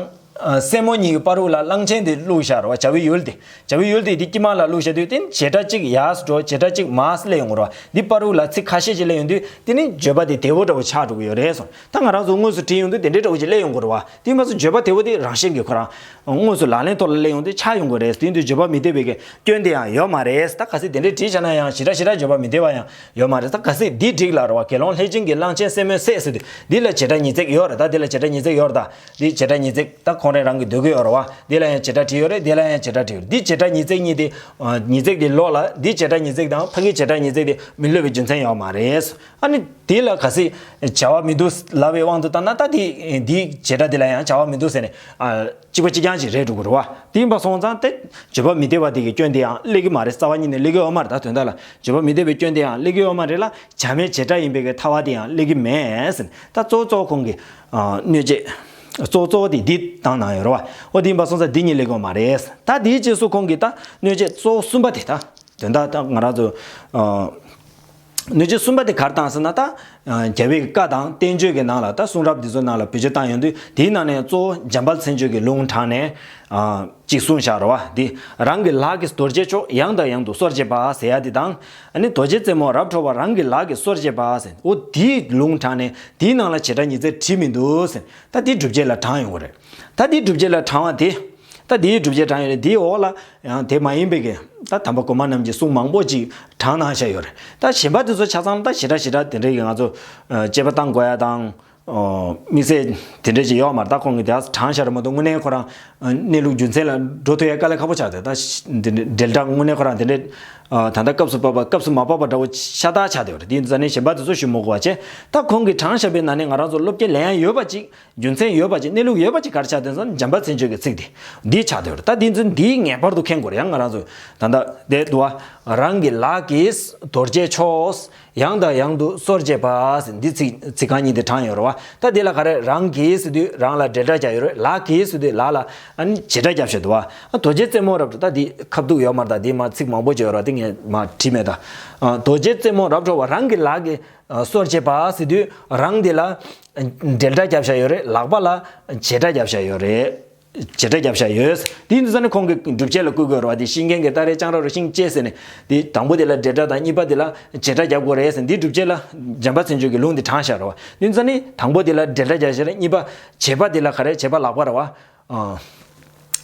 སེན་མོ་གཉིས་ཀྱི་བར་དུ་ལ་གླང་ཆེན་དེ་བླུགས་བཞག་རེད་བ། བྱ་བའི་ཡུལ་དེ་བྱ་བའི་ཡུལ་དེ་དེ་དཀྱིལ་མ་ལ་བླུགས་བཞག་དུས་དེ་བྱེད་སྒྲ་གཅིག་ཡར་འགྲོ་བྱེད་སྒྲ་གཅིག་མར་སླེབས་ཡོང་གི་རེད་བ། འདི་བར་དུ་ལ་ཚིག་ཁ་ཤས་ཅིག་སླེབས་ཡོང་དུས་དེ་ནི་བརྗོད་པ་དེ་བདེ་བོ་འདྲ་བོ་ཆགས་འགྲོ་གི་ཡོད་རེད་གསུངས། ད་ང་རང་ཚོ་དངོས་སུ་བྲིས་ཡོང་དུས་དེ་འདྲའི་འདྲ་བོ་ཅིག་སླེབས་ཡོང་གི་རེད་བ། དེ་མ་ཟད་བརྗོད་པ་བདེ་བོ་དེ་རང་བཞིན་གྱིས་ཁོ་རང་དངོས་སུ་ལག་ལེན་ཐོག་ལ་སླེབས་ཡོང་དུས་ཆགས་ཡོང་གི་རེད། དེ་ཡིན་དུས་བརྗོད་པ་མི་བདེ་བའི་གི་སྐྱོན་དེ་ཡང་ཡོད་མ་རེད། ད་གལ་སྲིད་དེ་འདྲའི་བྲིས་བཞག་ན་ཡང་ཞེ་དྲག་ཞེ་དྲག་བརྗོད་པ་མི་བདེ་བ་ཡང་ཡོད་མ་རེད། ད་གལ་སྲིད་འདི་འགྲིག་ལ་རེད་བ། དགེ་སློང་ལྷས་བྱིན་གྱིས་གླང་ཆེན་སེན་མོས་བསད་ཟེར་དུས་འདི་ལ་བྱེད་སྒྲ་ཉིས་བརྩེགས་ཡོད་རེད། ད་འདི་ལ་བྱེད་སྒྲ་ཉིས་བརྩེགས་ཡོད་རེད། ད་འདི་བྱེད་སྒྲ་ཉིས་བརྩེགས་ད་ཁོང་རང་རང་གིས་འདོད་ཀྱི་ཡོད་རེད་བ། འདི་ལ་ཡང་བྱེད་སྒྲ་བྲིས་ཡོད་རེད། འདི་ལ་ཡང་བྱེད་སྒྲ་བྲིས་ཡོད་རེད། འདི་བྱེད་སྒྲ་ཉིས་བརྩེགས་གཉིས་དེ་ཉིས་བརྩེགས་དེ་ལོགས་ལ་འདི་བྱེད་སྒྲ་ཉིས་བརྩེགས་དང་ཕ་གིའི་བྱེད་སྒྲ་ཉིས་བརྩེགས་དེ་མི་སླེབས་པའི་རྒྱུ་མཚན་ཡོད་མ་རེད། ཨ་ནི་དེ་ལ་གལ་སྲིད་བྱ་བ་མི་འདུག་ལབ་པའི་དབང་དུ་བཏང་ན་ད་དེ་འདིའི་བྱེད་སྒྲ་དེ་ལ་ཡང་བྱ་བ་མི་འདུག་ཟེར་ནས་ཨ་གཅིག་པ་གཅིག་རྐྱང་ཞིག་རེད་འགྲོ་གི་རེད་བ། དེ་ཡིན་པ་སོང་ཙང་དེ་བརྗོད་པ་མི་བདེ་བ་དེ་གི་སྐྱོན་དེ་ཡང་སླེབས་ཀྱི་མ་རེད། རྩ་བ་ཉིད་ནས་སླེབས་ཀྱི་ཡོད་མ་རེད། ད་དོན་དག་ལ་བརྗོད་པ་མི་བདེ་བའི་སྐྱོན་དེ་ཡང་སླེབས་ཀྱི་ཡོད་མ་རེད་ལ། བྱ་མེད་བྱེད་སྒྲ་ཡིན་པའི་གི་ཐལ་བ་དེ་ཡང་སླེབས་ཀྱི་མེད་ཟེར། ད་གཙོ་བོ་གཙོ་བོ་ཁོང་གི་ཨ་གནོད་བྱེད་གཙོ་གཙོ་བོ་དེ་འདི་བཏང་གནང་ཡོད་རེད་བ། འོ་དེ་ཡིན་པ་སོང་ཙང་འདི་གཉིས་སླེབས་ཀྱི་ཡོད་མ་རེད། ད་དེའི་རྗེས་སུ་ཁོང་གིས་ད་གནོད་བྱེད་གཙོ་བོ་གསུམ་པ་དེ་ད་དོན་དག་ད་ང་རང་ཚོ་ཨ། གནོད་བྱེད་གསུམ་པ་དེ་ག་རེ་བཏང་ཟེར་ན། ད་རྒྱལ་བའི་བཀའ་དང་བསྟན་བཅོས་ཀྱི་ནང་ལ་ད་གསུང་རབ་འདི་ཚོའི་ནང་ལ་བེད་སྤྱོད་བཏང་ཡོང་དུས་དེའི་ནང་ནས་གཙོ་བོ་འཇམ་དཔལ་མཚན་བརྗོད་ཀྱི་ལུང་དྲངས་ནས་ཨ་གཅིག་གསུངས་བཞག་རེད་བ། འདི་རང་གི་ལག་གིས་རྡོ་རྗེ་ཕྱོགས། ཡང་དང་ཡང་དུ་གསོར་བྱེད་པ་ཟེར་ཡ་འདི་དང་། ཨ་ནི་རྡོ་རྗེ་རྩེ་མོ་རབ་ཁྲོ་བ་རང་གི་ལག་གིས་གསོར་བྱེད་པ་ཟེར། འོ་དེའི་ལུང་དྲངས་ནས་དེའི་ནང་ལ་བྱེད་སྒྲ་ཉིས་བརྩེགས་བྲིས་མི་འདུག་ཟེར། ད་དེ་སྒྲུབ་བྱེད་ལ་དྲངས་ཡོང་གི་རེད། ད་དེའི་སྒྲུབ་བྱེད་ལ་དྲངས་པ་དེ། ད་དེའི་སྒྲུབ་བྱེད་དྲངས་ཡོད་རེད། དེའི་འོག་ལ་ཡང་དེ་མ་ཡིན་པའི་གི་ད་དམ་པ་གོང་མ་རྣམས་ཀྱི་གསུང་མང་པོ་ཅིག་དྲངས་གནང་བཞག་ཡོད་རེད། ད་གཞན་པ་དེ་ཚོ་ཆ་ཚང་ད་ཞེ་དྲག་ཞེ་དྲག་དེ་འདྲའི་གི་ང་ཚོ་ཨ་དཔྱད་པ་བཏང་དགོས་ཡ་དང་ཨ་དམིགས་བསལ་དེ་འདྲ་ཅིག་ཡོད་མ་རེད། ད་ཁོང་གིས་དེ་དྲངས་བཞག་རེད་མ་གཏོགས་དངོས་གནས་ཁོ་རང་ཨ་གནས་ལུགས་རྒྱུ་མཚན་ལ་འགྲོ་ཐུབ་ཡ་དཀའ་ལས་ཁག་པོ་ཆགས་ཏེ། ད་ཤ་འདི་འདྲའི་འབྲེལ་སྒྲ་དངོས་གནས་ཁོ་རང་དེ་འདྲའི་ཨ་ད་ལྟ་སྐབས་སུ་བབས་པ་སྐབས་སུ་མ་བབས་པ་འདྲ་བོ་ཤ་སྟག་ཆགས་བསྡད་ཡོད་རེད། དེ་ཡིན་དུས་ཙང་ནས་གཞན་པ་དེ་ཚོ་ཞུ་མི་དགོས་པ་བྱས། ད་ཁོང་གིས་དྲངས་བཞག་པའི་ནང་ནས་ང་རང་ཚོ་བློ་སྐྱེད་ལེན་ཡ་ཡོད་པ་ཅིག་རྒྱུ་མཚན་ཡོད་པ་ཅིག་གནས་ལུགས་ཡོད་པ་ཅིག་ག་རེ་ཆགས་དེ་ཚོ་འཇམ་དཔལ་མཚན་བརྗོད་ཀྱི་ཚིག་དེ་འདི་ཆགས་བསྡད་ཡོད་རེད། ད་འདི་ཚོ་འདིའི་ངེས་པར་དུ་མཁྱེན་དགོས་རེད། ཡང་ང་རང་ཚོས་ད་ལྟ་དེ་འདུག་བ། རང་གི་ལག་གིས་རྡོ་རྗེ་ཕྱོགས། ཡང་དང་ཡང་དུ་གསོར་བྱེད་པ་ཟེར་འདི་ཚིག་ཚིག་རྐང་གཉིས་དེ་དྲངས་ཡོད་རེད་བ། ད་འདི་ལ་ག་རེ་རང་གིས་ཟེར་དུས་རང་ལ་འབྲེལ་སྒྲ་རྒྱག་ཡོད་རེད། ལག་གིས་ཟེར་དུས་ལག་ལ་ཨ་ནི་བྱེད་སྒྲ་རྒྱབ་བཞག་འདུག་བ། རྡོ་རྗེ་རྩེ་མོ་རབ་ཏུ། ད་འདི་ཁ་ཐུག་ཡོད་མ་རེད། ད་འདི་མ་ཚིག་མང་པོ་ཅིག་ཡོད་རེད་བ། དེ་ངས་མ་བྲིས་མེད། ད་རྡོ་རྗེ་རྩེ་མོ་རབ་ཁྲོ་བ་རང་གི་ལག་གིས་གསོར་བྱེད་པ་ཟེར་དུས་རང་འདི་ལ་འབྲེལ་སྒྲ་རྒྱབ་བཞག་ཡོད་རེད། ལག་པ་ལ་བྱེད་སྒྲ་རྒྱབ་བཞག་ཡོད་རེད། བྱེད་སྒྲ་རྒྱབ་བཞག་ཡོད། དེ་ཡིན་དུས་ཙང་ནས་ཁོང་གིས་སྒྲུབ་བྱེད་ལ་བཀོད་དགོས་རེད་བ། དེ་ཤིང་མཁན་གྱི་སྟ་རེ་ལྕང་ར་རུ་ཤིང་བཅད་ཟེར་ནས་དེ་དང་པོ་དེ་ལ་འབྲེལ་སྒྲ་དང་གཉིས་པ་དེ་ལ་བྱེད་སྒྲ་རྒྱབ་དགོས་རེད་ཟེར། འདི་སྒྲུབ་བྱེད་ལ་འཇམ་དཔལ་མཚན་བརྗོད་ཀྱི་ལུང་འདི་དྲངས་བཞག་རེད་བ། དེ་ཡིན་དུས་ཙང་ནས་དང་པོ་དེ་ལ་འབྲེལ་སྒྲ་རྒྱབ་བཞག་རེད། གཉིས་པ་བྱེད་པ་དེ་ལ་ག་རེ་བྱེད་པ་ལག་པ་རེད་བ། ཨ།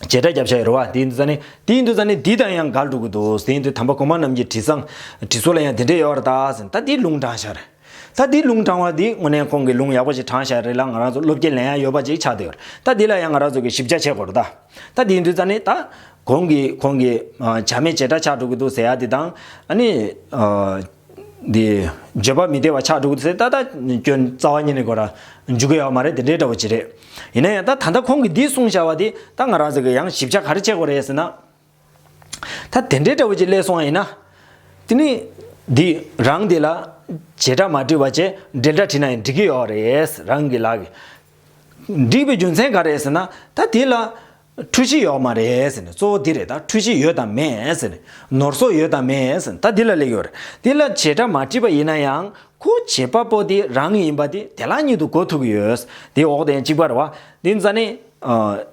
བྱེད་སྒྲ་རྒྱབ་བཞག་ཡོད་རེད་བ། དེ་ཡིན་དུས་ཙང་ནས་དེ་ཡིན་དུས་ཙང་ནས་འདི་དང་ཡང་འགལ་འགྲོ་གི་འདུག་ཟེར། དེ་ཡིན་དུས་དམ་པ་གོང་མ་རྣམས་ཀྱི་དྲི་བཟང་དྲི་ཚོགས་ལ་ཡང་དེ་འདྲས་ཡོད་རེད་ད་ཟེར། ད་འདི་ལུང་དྲངས་བཞག་རེད། ད་འདི་ལུང་དྲངས་པ་འདི་དངོས་གནས་ཁོང་གིས་ལུང་ཡག་པོ་ཞིག་དྲངས་བཞག་རེད་ལ། ང་རང་ཚོ་བློ་སྐྱེད་ལེན་ཡ་ཡོད་པ་ཅིག་ཆགས་བསྡད་ཡོད་རེད། ད་འདི་ལ་ཡང་ང་རང་ཚོ་གིས་ཞིབ་ཆ་བྱེད་དགོས་རེད་ད། ད་འདི་ཡིན་དུས་ཙང་ནས་ད་གོང་གི་ཁོང་གིས་ཨ་བྱ་མེད་བྱེད་སྒྲ་ཆགས་འགྲོ་གི་འདུག་ཟེར་ཡ་འདི་དང་། ཨ་ནི་ཨ་འདི་བརྗོད་པ་མི་བདེ་བ་ཆགས་འགྲོ་གི་འདུག་ཟེར། ད་ད་སྐྱོན་རྩ་བ་ཉིད་ནས་ཁོ་རང་འཇུག་གི་ཡོད་མ་རེད། དེ་འདྲའི་འདྲ་བོ་ཅིག་རེད། ཡིན་ན་ཡང་ད་ད་ལྟ་ཁོང་གིས་འདི་གསུངས་བཞག་པ་འདི་ད་ང་རང་ཚོ་གིས་ཡང་ཞིབ་ཆ་ག་རེ་བྱེད་དགོས་རེད་ཟེར་ན། ད་དེ་འདྲའི་འདྲ་བོ་ཅིག་སླེབས་སོང་བ་ཡིན་ན། དེ་ནི་འདི་རང་འདི་ལ་བྱེད་སྒྲ་མ་བྲིས་པ་བྱས་འབྲེལ་སྒྲ་བྲིས་ན་ཡང་འགྲིག་གི་ཡོད་རེད། རང་གི་ལག་གིས་འགྲིག་པའི་རྒྱུ་མཚན་ག་རེ་ཟེར་ན། ད་འདི་ལ་འཁྲུལ་གཞི་ཡོད་མ་རེད་ཟེར་ནས། གཙོ་བོ་འདི་རེད། ད་འཁྲུལ་གཞི་ཡོད་དམ་མེད་ཟེར་ནས། ནོར་སོགས་ཡོད་དམ་མེད་ཟེར་ནས། ད་འདི་ལ་སླེབས་ཡོད་རེད། འདི་ལ་བྱེད་སྒྲ་མ་བྲིས་པ་ཡིན་ན་ཡང་ཁོ་བྱེད་པ་པོ་དེ་རང་ཡིན་པ་དེ་དེ་ལ་ཉིད་དུ་གོ་ཐུབ་ཀྱི་ཡོད། དེ་འོག་དེ་ཡང་གཅིག་པ་རེད་བ། འདི་ཙ་ནི། ཨ།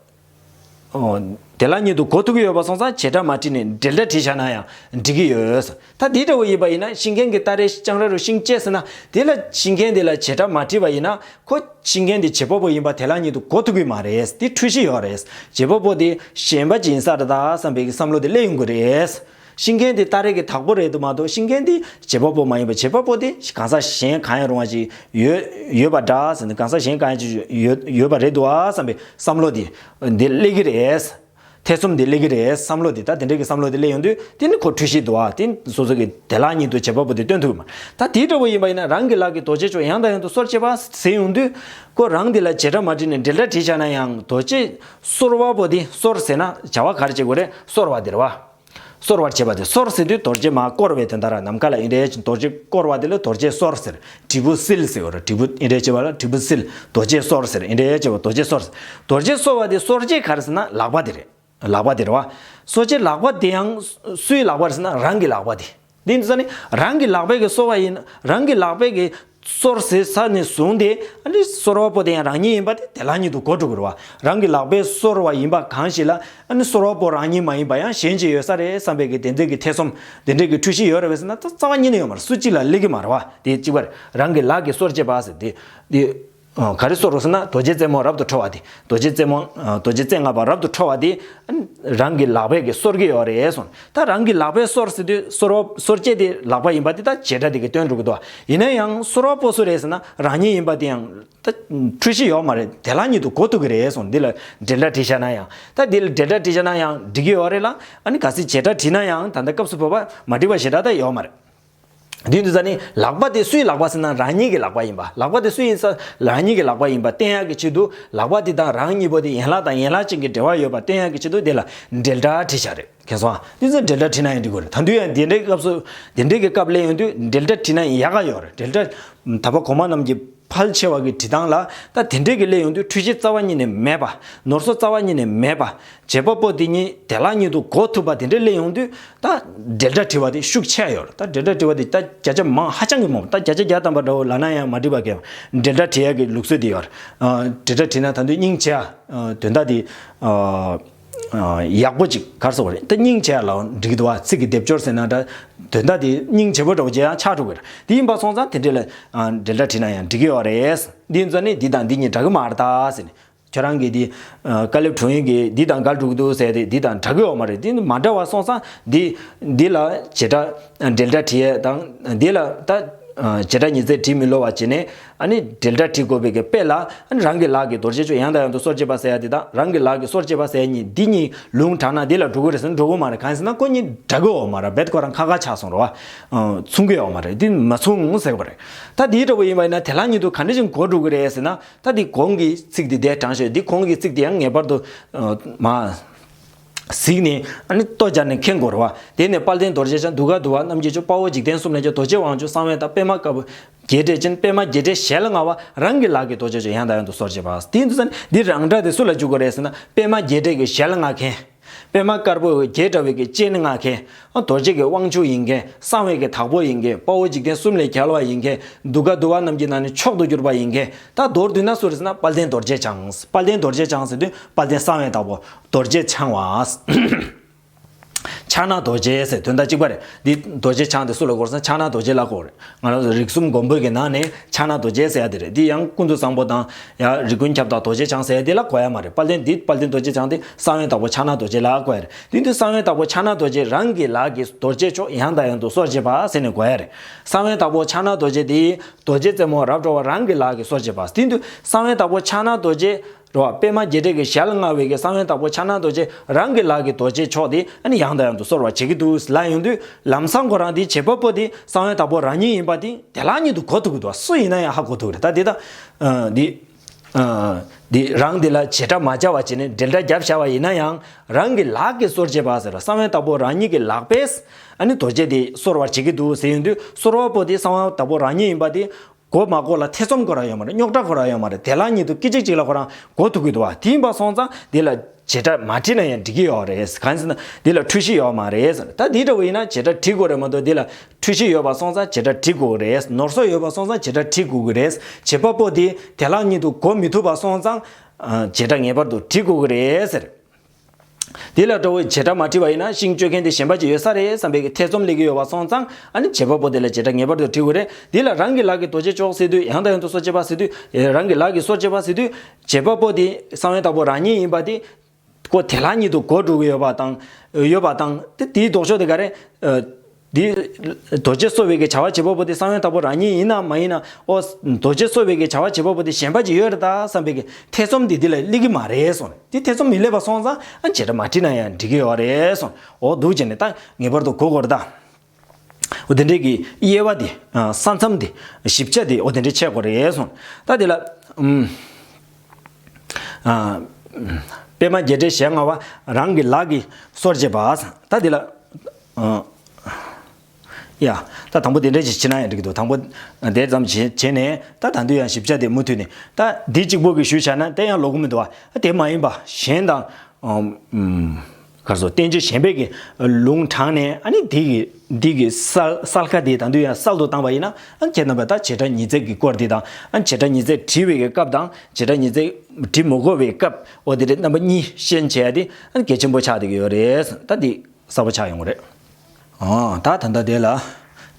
ཨོ། དེ་ལ་ཉིད་དུ་གོ་ཐུབ་ཀྱི་ཡོད་པ་སོང་ཙང་བྱེད་སྒྲ་མ་བྲིས་ནས་འབྲེལ་སྒྲ་བྲིས་བཞག་ན་ཡང་འགྲིག་གི་ཡོད། ད་འདི་འདྲ་བོ་ཡིན་པ་ཡིན་ན། ཤིང་མཁན་གྱི་སྟ་རེ་ལྕང་ར་རུ་ཤིང་བཅད་ཟེར་ན། དེ་ལ་ཤིང་མཁན་དེ་ལ་བྱེད་སྒྲ་མ་བྲིས་པ་ཡིན་ན། ཁོ་ཤིང་མཁན་དེ་བྱེད་པ་པོ་ཡིན་པ་དེ་ལ་ཉིད་དུ་གོ་ཐུབ་ཀྱི་མ་རེད། དེ་འཁྲུལ་གཞི་ཡོད་རེད། བྱེད་པ་པོ་དེ་གཞན་པ་ཅིག་ཡིན་ས་རེད་ད་བསམ་པའི་བསམ་བློ་དེ་སླེབས་ཡོང་གི་རེད། ཤིང་མཁན་དེ་སྟ་རེ་གི་བདག་པོ་རེད་འདུག་མ་གཏོགས། ཤིང་མཁན་དེ་བྱེད་པ་པོ་མ་ཡིན་པ། བྱེད་པ་པོ་དེ་གང་ཟག་གཞན་གང་ཡང་རུང་བ་ཅིག་ཡོད་ཡོད་པ་འདྲ་ཟེར་ནས། གང་ཟག་གཞན་གང་ཡང་ཅིག་ཡོད་ཡོད་པ་རེད་འདུག་ཨ་བསམ་པའི་བསམ་བློ་དེ་འདི་སླེབས་ཀྱི་རེད། ཐེ་ཚོམ་འདི་སླེབས་ཀྱི་རེད། བསམ་བློ་འདི། ད་དེ་འདྲའི་གི་བསམ་བློ་འདི་སླེབས་ཡོང་དུས་དེ་ནི་ཁོ་འཁྲུལ་གཞི་འདུག་ཨ། དེ་སོ་སོ་གི་དེ་ལ་ཉིད་དུ་བྱེད་པ་པོ་དེ་སྟོན་ཐུབ་ཀྱི་མ་རེད། ད་དེའི་འདྲ་བོ་ཡིན་པ་ཡིན་ན། རང་གི་ལག་གིས་རྡོ་རྗེ་ཕྱོགས། ཡང་དང་ཡང་དུ་གསོར་བྱེད་པ་ཟེར་ཡོང་དུས། ཁོ་རང་འདི་ལ་བྱེད་སྒྲ་མ་བྲིས་ནས་འབྲེལ་སྒྲ་བྲིས་བཞག་ན་ཡང་རྡོ་རྗེ་གསོར་བ་པོ་དེ། གསོར་ཟེར་ན་བྱ་བ་ག་རེ་བྱེད་དགོས་རེད། གསོར་བ་དེ་རེད་བ། གསོར་བར་བྱེད་པ་དེ། གསོར་ཟེར་དུས་རྡོ་རྗེ་མར་བསྐོར་བའི་དོན་དག་ར། ནམ་མཁའ་ལ་ཡིན་རེད་ཅེས། རྡོ་རྗེ་བསྐོར་བ་དེ་ལ་རྡོ་རྗེ་གསོར་ཟེར། དྲིལ་བུ་བསིལ་ཟེར་བ་ར། དྲིལ་བུ་ཡིན་རེད་ཅེས་པ་ལ་དྲིལ་བུ་བསིལ། རྡོ་རྗེ་གསོར་ཟེར། ཡིན་རེད་ཅེས་པ་རྡོ་རྗེ་གསོར་ཟེར། རྡོ་རྗེ་གསོར་བ་དེ་གསོར་བྱེད་ག་རེ་ཟེར་ན་ལག་པ་དེ་རེད། ལག་པ་དེ་རེད་བ། གསོར་བྱེད་ལག་པ་དེ་ཡང་སུའི་ལག་པ་རེད་ཟེར་ན་རང་གི་ལག་པ་དེ། འདི་ཡིན་ཙང་ནི་རང་གི་ལག་པས་ཀྱི་གསོར་བ་ཡིན། རང་གི་ལག་པས་ཀྱི་གསོར་ཟེར་ས་ནས་བཟུང་སྟེ། ཨ་ནི་གསོར་བ་པོ་དེ་ཡང་རང་ཉིད་ཡིན་པ་དེ་དེ་ལ་ཉིད་དུ་གོ་འགྲོ་གི་རེད་བ། རང་གི་ལག་པས་གསོར་བ་ཡིན་པ་གང་ཞིག་ལ། ཨ་ནི་གསོར་བ་པོ་རང་ཉིད་མ་ཡིན་པ་ཡང་གཞན་ཅིག་ཡོད་ས་རེད་བསམ་པའི་གི་དེ་འདྲའི་གི་ཐེ་ཚོམ་དེ་འདྲའི་གི་འཁྲུལ་གཞི་ཡོད་རེད་བས་ཟེར་ན་ད་རྩ་བ་ཉིད་ནས་ཡོད་མ་རེད། སུ་གཅིག་ལ་སླེབས་ཀྱི་མ་རེད་བ། དེ་གཅིག་པ་རེད། རང་གི་ལག་གིས་གསོར་བྱེད་པ་ཟེར་དེ་དེ། ཨ། ག་རེ་གསོར་རོ་ཟེར་ན་རྡོ་རྗེ་རྩེ་མོ་རབ་ཏུ་ཁྲོ་བ་དེ། རྡོ་རྗེ་རྩེ་མོ། ཨ། རྡོ་རྗེ་རྩེ་ལྔ་པ་རབ་ཏུ་ཁྲོ་བ་དེ་རང་གི་ལག་པས་ཀྱི་གསོར་གྱི་ཡོད་རེད་གསུངས། ད་རང་གི་ལག་པས་གསོར་ཟེར་དུས་གསོར་བ་གསོར་བྱེད་དེ་ལག་པ་ཡིན་པ་དེ་ད་བྱེད་སྒྲ་དེ་གིས་སྟོན་འགྲོ་གི་འདུག། ཡིན་ན་ཡང་གསོར་བ་པོ་སུ་རེད་ཟེར་ན་རང་ཉིད་ཡིན་པ་དེ་ཡང་ད་འཁྲུལ་གཞི་ཡོད་མ་རེད། དེ་ལ་ཉིད་དུ་གོ་ཐུབ་ཀྱི་རེད་གསུངས། འདི་ལ་འབྲེལ་སྒྲ་བྲིས་བཞག་ན་ཡང་། ད་འདི་ལ་འབྲེལ་སྒྲ་བྲིས་བཞག་ན་ཡང་འགྲིག་གི་ཡོད་རེད་ལ། ཨ་ནི་གལ་སྲིད་བྱེད་སྒྲ་བྲིས་ན་ཡང་ད་ལྟ་སྐབས་སུ་བབ་པ་མ་བྲིས་པ་ཞེ་དྲག་ད་ཡོད་མ་རེད། དེ་དུས་ཙ་ནི་ལག་པ་དེ་སུའི་ལག་པ་ཟེར་ན་རང་ཉིད་ཀྱི་ལག་པ་ཡིན་པ། ལག་པ་དེ་སུ་ཡིན་ས་རང་ཉིད་ཀྱི་ལག་པ་ཡིན་པ་བསྟན་ཡག་གི་ཆེད་དུ་ལག་པ་དེ་དང་རང་གཉིས་པོ་དེ་ཡན་ལག་དང་ཡན་ལག་ཅན་གྱི་འབྲེལ་བ་ཡོད་པ་བསྟན་ཡག་གི་ཆེད་དུ་དེ་ལ་འབྲེལ་སྒྲ་བྲིས་བཞག་རེད། མཁྱེན་སོང་ཨ། དེ་ཚོ་འབྲེལ་སྒྲ་བྲིས་ན་ཡང་འགྲིག་གི་རེད། ད་དུང་ཡང་དེ་འདྲའི་སྐབས་སུ་དེ་འདྲའི་གི་སྐབས་ལ་ཡོང་དུས་འབྲེལ་སྒྲ་བྲིས་ན་ཡག་ག་ཡོད་རེད། འབྲེལ་སྒྲ་ད་བར་གོང་མ་རྣམས་ཀྱི་ཕལ་ཆེ་བ་གི་བྲིས་སྟངས་ལ་ད་དེ་འདྲའི་གི་སླེབས་ཡོང་དུས་འཁྲུལ་གཞི་རྩ་བ་ཉིད་ནས་མེད་པ། ནོར་སོ་རྩ་བ་ཉིད་ནས་མེད་པ། བྱེད་པ་པོ་དེ་ཉིད་དེ་ལ་ཉིད་དུ་གོ་ཐུབ་པ་དེ་འདྲ་སླེབས་ཡོང་དུས་ད་འབྲེལ་སྒྲ་བྲིས་པ་དེ་ཤུགས་ཆེ་ཡོད་རེད། ད་འབྲེལ་སྒྲ་བྲིས་པ་དེ་ད་བརྒྱ་ཆ་མང་ཧ་ཅང་གི་མང་། ད་བརྒྱ་ཆ་བརྒྱ་ཐམ་པ་འདྲ་བོ་ལབ་ན་ཡང་མ་འགྲིག་པ་གི་འབྲེལ་སྒྲ་བྲིས་ཡག་གི་ལུགས་སྲོལ་དེ་ཡོད་རེད། ཨ། འབྲེལ་སྒྲ་བྲིས་ན་ད་དུང་སྙིང་རྗེ། ཨ། དོན་དག་དེ། ཨ། ཨ། ཡག་པོ་ཅིག་ག་རེ་ཟེར་དགོས་རེད། ད་སྙིང་རྗེ་ལབ་འགྲིག་གི་འདུག་བ། ཚིག་གི་སྡེབ་སྦྱོར་ཟེར་ན་འདྲ། དོན་དག་དེ་སྙིང་རྗེ་པོ་འདྲ་བོ་ཅིག་ཡང་ཆགས་འགྲོ་གི་རེད། དེ་ཡིན་པ་སོང་ཙང་དེ་འདྲ་ལ། ཨ། འབྲེལ་སྒྲ་བྲིས་ན་ཡང་འགྲིག་གི་ཡོད་རེད། འདི་ཚོ་ནི་འདི་དང་འདི་གཉིས་འདྲ་གི་མ་རེད་ད་ཟེར་ནས། ཁྱོད་རང་གིས་འདི། ཨ། དཀའ་ལས་གྲུང་ཡིན་གྱི་འདི་དང་འགལ་འགྲོ་གི་འདུག་ཟེར་ཏེ་འདི་དང་འདྲ་གི་ཡོད་མ་རེད། འདི་མ་འདྲ་བ་སོང་ཙང་འདི། འདི་ལ་བྱེད་སྒྲ། འབྲེལ་སྒྲ་བྲིས་ཡས་དང་འདི་ལ་ད། ཨ། བྱེད་སྒྲ་ཉི་ཚེ་བྲིས་མི་སློབ་པ་བྱས་ནས་ཨ་ནི་འབྲེལ་སྒྲ་བྲིས་དགོས་པའི་གི་དཔེ་ལ་ཨ་ནི་རང་གི་ལག་གི་རྡོ་རྗེ་ཕྱོགས་ཡང་དང་ཡང་དུ་གསོར་བྱེད་པ་ཟེར་ཡ་འདི་དང་རང་གི་ལག་གི་གསོར་བྱེད་པ་ཟེར་ཡ་གཉིས་འདི་གཉིས་ལུང་དྲངས་ན་འདི་ལ་འགྲོ་གི་རེད་ཟེར་ན་འགྲོ་གི་མ་རེད། གང་ཡིན་ཟེར་ན་ཁོ་གཉིས་འདྲ་གི་ཡོད་མ་རེད། རྦད་ཁོ་རང་ཁ་ཁ་ཆགས་སོང་རེད་བ། ཨ། མཚུངས་གི་ཡོད་མ་རེད། འདི་མ་མཚུངས་ཟེར་གི་རེད། ད་འདི་འདྲ་བོ་ཡིན་པ་ཡིན་ན་དེ་ལ་ཉིད་དུ་ག་འདྲ་ཞིག་གོ་འགྲོ་གི་རེད་ཟེར་ན། ད་འདི་གོང་གི་ཚིག་འདི་དེ་དྲངས་ཤོག་འདི་གོང་གི་ཚིག་འདི་ཡང་ངེས་པར་དུ། ཨ། མ། གཟིགས་ནས་ཨ་ནི་ལྟོ་སྦྱར་ནས་མཁྱེན་དགོས་རེད་བ། དེ་ནས་དཔལ་ལྡན་རྡོ་རྗེ་འཆང་གདུགས་དཀར་འདུལ་བ་རྣམ་རྒྱལ་མཆོག་དཔའ་བོ་འཇིག་རྟེན་གསུམ་ལས་སྐྱོབ་རྡོ་རྗེ་དབང་ཕྱུག་གསང་བའི་བདག་པད་མ་དཀར་པོ་རྒྱས་འབྲིང་ཅན། པད་མ་རྒྱས་འབྲིང་ཞལ་ལྔ་པ་རང་གི་ལག་གི་རྡོ་རྗེ་ཕྱོགས་ཡང་དང་ཡང་དུ་གསོར་བྱེད་པ། དེ་ཡིན་དུས་ཙང་འདི་རང་སྒྲ་དེ་སུ་ལ་འཇུག་དགོས་རེད་ཟེར་ན་པད་མ་རྒྱས་འབྲིང་གི་ཞལ་ལྔ་མཁན། པད་མ་དཀར་པོ་རྒྱས་འདྲ་བའི་གི་སྤྱན་ལྔ་མཁན། རྡོ་རྗེ་གི་དབང་ཕྱུག་ཡིན་མཁན། གསང་བའི་གི་བདག་པོ་ཡིན་མཁན། དཔའ་བོ་འཇིག་རྟེན་གསུམ་ལས་རྒྱལ་བ་ཡིན་མཁན། གདུགས་དཀར་འདུལ་བ་རྣམ་རྒྱལ་ནང་ནས་མཆོག་ཏུ་གྱུར་པ་ཡིན་མཁན། ད་མདོར་བསྡུས་ན་སུ་རེད་ཟེར་ན་དཔལ་ལྡན་རྡོ་རྗེ་འཆང་། དཔལ་ལྡན་རྡོ་རྗེ་འཆང་ཟེར་དུས་དཔལ་ལྡན་གསང་བའི་བདག་པོ་རྡོ་རྗེ་འཆང་བ། ཕྱག་ན་རྡོ་རྗེ་ཟེར་དོན་དག་གཅིག་པ་རེད། འདི་རྡོ་རྗེ་འཆང་དེ་སུ་ལ་གོ་རེད་ཟེར་ན་ཕྱག་ན་རྡོ་རྗེ་ལ་གོ་རེད། ང་རང་ཚོ་རིགས་གསུམ་མགོན་པོ་གི་ནང་ནས་ཕྱག་ན་རྡོ་རྗེ་ཟེར་ཡ་དེ་རེད། འདི་ཡང་ཀུན་ཏུ་བཟང་པོ་དང་ཡང་རིགས་ཀུན་ཁྱབ་བདག་རྡོ་རྗེ་འཆང་ཟེར་ཡ་དེ་ལ་གོ་ཡ་མ་རེད། དཔལ་ལྡན་འདི་དཔལ་ལྡན་རྡོ་རྗེ་འཆང་དེ་གསང་བའི་བདག་པོ་ཕྱག་ན་རྡོ་རྗེ་ལ་གོ་ཡ་རེད། དེ་དུས་གསང་བའི་བདག་པོ་ཕྱག་ན་རྡོ་རྗེ་རང་གི་ལག་གི་རྡོ་རྗེ་མཆོག་ཡང་དང་ཡང་དུ་གསོར་བྱེད་པ་ཟེར་ནས་གོ་ཡ་རེད། གསང་བའི་བདག་པོ་ཕྱག་ན་རྡོ་རྗེ་དེ་རྡོ་རྗེ་རྩེ་མོ་རབ་འགྲོ་བ་རང་གི་ལག་གི་གསོར་བྱེད་པ། དེ་དུས་གསང་བའི་བདག་པོ་ཕྱག་ན་རྡོ་རྗེ་རེད་བ། པད་མ་རྒྱས་འབྲིང་གི་ཞལ་ལྔ་པའི་གི་གསང་བའི་བདག་པོ་ཕྱག་ན་རྡོ་རྗེ་རང་གི་ལག་གི་རྡོ་རྗེ་མཆོག་དེ་ཨ་ནི་ཡང་དང་ཡང་དུ་གསོར་བར་བྱེད་ཀྱི་འདུག་ལབ་ཡོང་དུས་ལམ་སང་ཁོ་རང་དེ་བྱེད་པ་པོ་དེ་གསང་བའི་བདག་པོ་རང་ཉིད་ཡིན་པ་དེ་དེ་ལ་ཉིད་དུ་གོ་ཐུབ་ཀྱི་འདུག་སུ་ཡིན་ན་ཡང་ཧ་གོ་ཐུབ་ཀྱི་རེད། ད་དེ་ད། ཨ། འདི། ཨ། འདི་རང་འདི་ལ་བྱེད་སྒྲ་མ་སྦྱར་བ་བྱས་ནས་འབྲེལ་སྒྲ་བརྒྱབ་བཞག་པ་ཡིན་ན་ཡང་རང་གི་ལག་གིས་གསོར་བྱེད་པ་ཟེར་བ་གསང་བའི་བདག་པོ་རང་ཉིད་ཀྱི་ལག་པས་ཨ་ནི་རྡོ་རྗེ་དེ་གསོར་བར་བྱེད་ཀྱི་འདུག་ཟེར་ཡོང་དུས་གསོར་བ་པོ་དེ་གསང་བའི་བདག་པོ་རང་ཉིད་ཡིན་པ་དེ། གོ་མ་གོ་ལ་ཐེ་ཚོམ་དགོས་ར་ཡོད་མ་རེད། རྙོག་དྲ་དགོས་ར་ཡོད་མ་རེད། དེ་ལ་ཉིད་དུ་སྐད་ཅིག་གཅིག་ལ་ཁོ་རང་གོ་ཐུབ་ཀྱི་འདུག་བ། དེ་ཡིན་པ་སོང་ཙང་འདི་ལ་བྱེད་སྒྲ་མ་བྲིས་ན་ཡང་འགྲིག་གི་ཡོད་རེད། གང་ཟེར་ན་འདི་ལ་འཁྲུལ་གཞི་ཡོད་མ་རེད་ཟེར། ད་འདི་འདྲ་བོ་ཡིན་ན་བྱེད་སྒྲ་བྲིས་དགོས་རེད་མ་གཏོགས་འདི་ལ་འཁྲུལ་གཞི་ཡོད་པ་སོང་ཙང་བྱེད་སྒྲ་བྲིས་དགོས་ཀྱི་རེད། ནོར་སོགས་ཡོད་པ་སོང་ཙང་བྱེད་སྒྲ་བྲིས་དགོས་ཀྱི་རེད། བྱེད་པ་པོ་དེ་དེ་ལ་ཉིད་དུ་གོ་མི་ཐུབ་པ་སོང་ཙང་བྱེད་སྒྲ་ངེས་པར་དུ་བྲིས་དགོས་ཀྱི་རེད་ཟེར། དེ་ལ་འདྲ་བོ་བྱེད་སྒྲ་མ་བྲིས་པ་ཡིན་ན་ཤིང་གཅོད་མཁན་དེ་གཞན་པ་ཅིག་ཡོད་ས་རེད་བསམ་པའི་གི་ཐེ་ཚོམ་སླེབས་ཀྱི་ཡོད་པ་སོང་ཙང་ཨ་ནི་བྱེད་པ་པོ་དེ་ལ་བྱེད་སྒྲ་ངེས་པར་དུ་བྲི་དགོས་རེད། དེ་ལ་རང་གི་ལག་གི་རྡོ་རྗེ་མཆོག་ཟེར་དུས་ཡང་དང་ཡང་དུ་གསོར་བྱེད་པ་ཟེར་དུས་རང་གི་ལག་གི་གསོར་བྱེད་པ་ཟེར་དུས་བྱེད་པ་པོ་དེ་གསང་བའི་བདག་པོ་རང་ཉིད་ཡིན་པ་དེ་ཁོ་དེ་ལ་ཉིད་དུ་གོ་འགྲོ་གི་ཡོད་པ་དང་ཡོད་པ་དང་དེ་དེའི་ལྡོག་ཕྱོགས་དེ་ག་རེ། འདི་རྡོ་རྗེ་གསོ་བའི་གི་བྱ་བ་བྱེད་པ་པོ་དེ་གསང་བའི་བདག་པོ་རང་ཉིད་ཡིན་ན་མ་ཡིན་ན། ཨོ། རྡོ་རྗེ་གསོ་བའི་གི་བྱ་བ་བྱེད་པ་པོ་དེ་གཞན་པ་ཅིག་ཡོད་རེད་ད་བསམ་པའི་གི་ཐེ་ཚོམ་དེ་འདི་ལ་སླེབས་ཀྱི་མ་རེད་གསུངས། དེ་ཐེ་ཚོམ་མི་སླེབས་པ་སོང་ཙང་ཨ་བྱེད་སྒྲ་མ་བྲིས་ན་ཡང་འགྲིག་གི་ཡོད་རེད་གསུངས། ཨོ་འདུག་བྱས་ནས་ད་ངེས་པར་དུ་གོ་དགོས་རེད་ད། ཨོ་དེ་འདྲའི་གི་དབྱེ་བ་དེ། ས་མཚམས་དེ། ཞིབ་ཆ་དེ་ཨོ་དེ་འདྲའི་ཕྱེ་དགོས་རེད་གསུངས། ད་དེ་ལ། ཨུམ། ཨ། པད་མ་རྒྱས་འབྲིང་ཞལ་ལྔ་པ་རང་གི་ལག་གིས་གསོར་བྱེད་པ། ད་དེ་ལ། ཨ། ཡ། ད་དང་པོ་དེ་འདྲ་ཞིག་བྱེད་ན་ཡང་འགྲིག་གི་འདུག་དང་པོ་དེ་ཙམ་བྱས་བྱས་ནས་ད་ད་དུང་ཡང་ཞིབ་ཆ་དེ་མུ་མཐུད་ནས་ད་འདི་གཅིག་པོ་གི་ཞུས་བཞག་ན་དེ་ཡང་ལོག་གི་མི་འདུག་བ། དེ་མ་ཡིན་པ་གཞན་དང་། ཨམ། གར་སོ་བསྟན་བཅོས་གཞན་པའི་གི་ལུང་དྲངས་ནས། ཨ་ནི་འདི་གི་འདི་གི་གསལ་གསལ་ཁ་དེ་ད་དུང་ཡང་གསལ་དུ་བཏང་བ་ཡིན་ན། ཨ་ཁྱེད་རྣམ་པ་ད་བྱེད་སྒྲ་ཉིས་བརྩེགས་ཀྱི་སྐོར་འདི་དང་། ཨ་བྱེད་སྒྲ་ཉིས་བརྩེགས་བྲིས་པའི་གི་སྐབས་དང་། བྱེད་སྒྲ་ཉིས་བརྩེགས་བྲིས་མ་དགོས་པའི་སྐབས། འོ་དེ་རེད། རྣམ་པ་གཉིས་ཤན་བྱས་ཏེ་ཨ་གལ་ཆེན་པོ་ཆགས་བསྡད་ཀྱི་ཡོད་རེད། ད་འདི་གསལ་པོ་ཆགས་ཡོང་གི་རེད། ཨོ་ད་ད་ལྟ་དེ་ལ་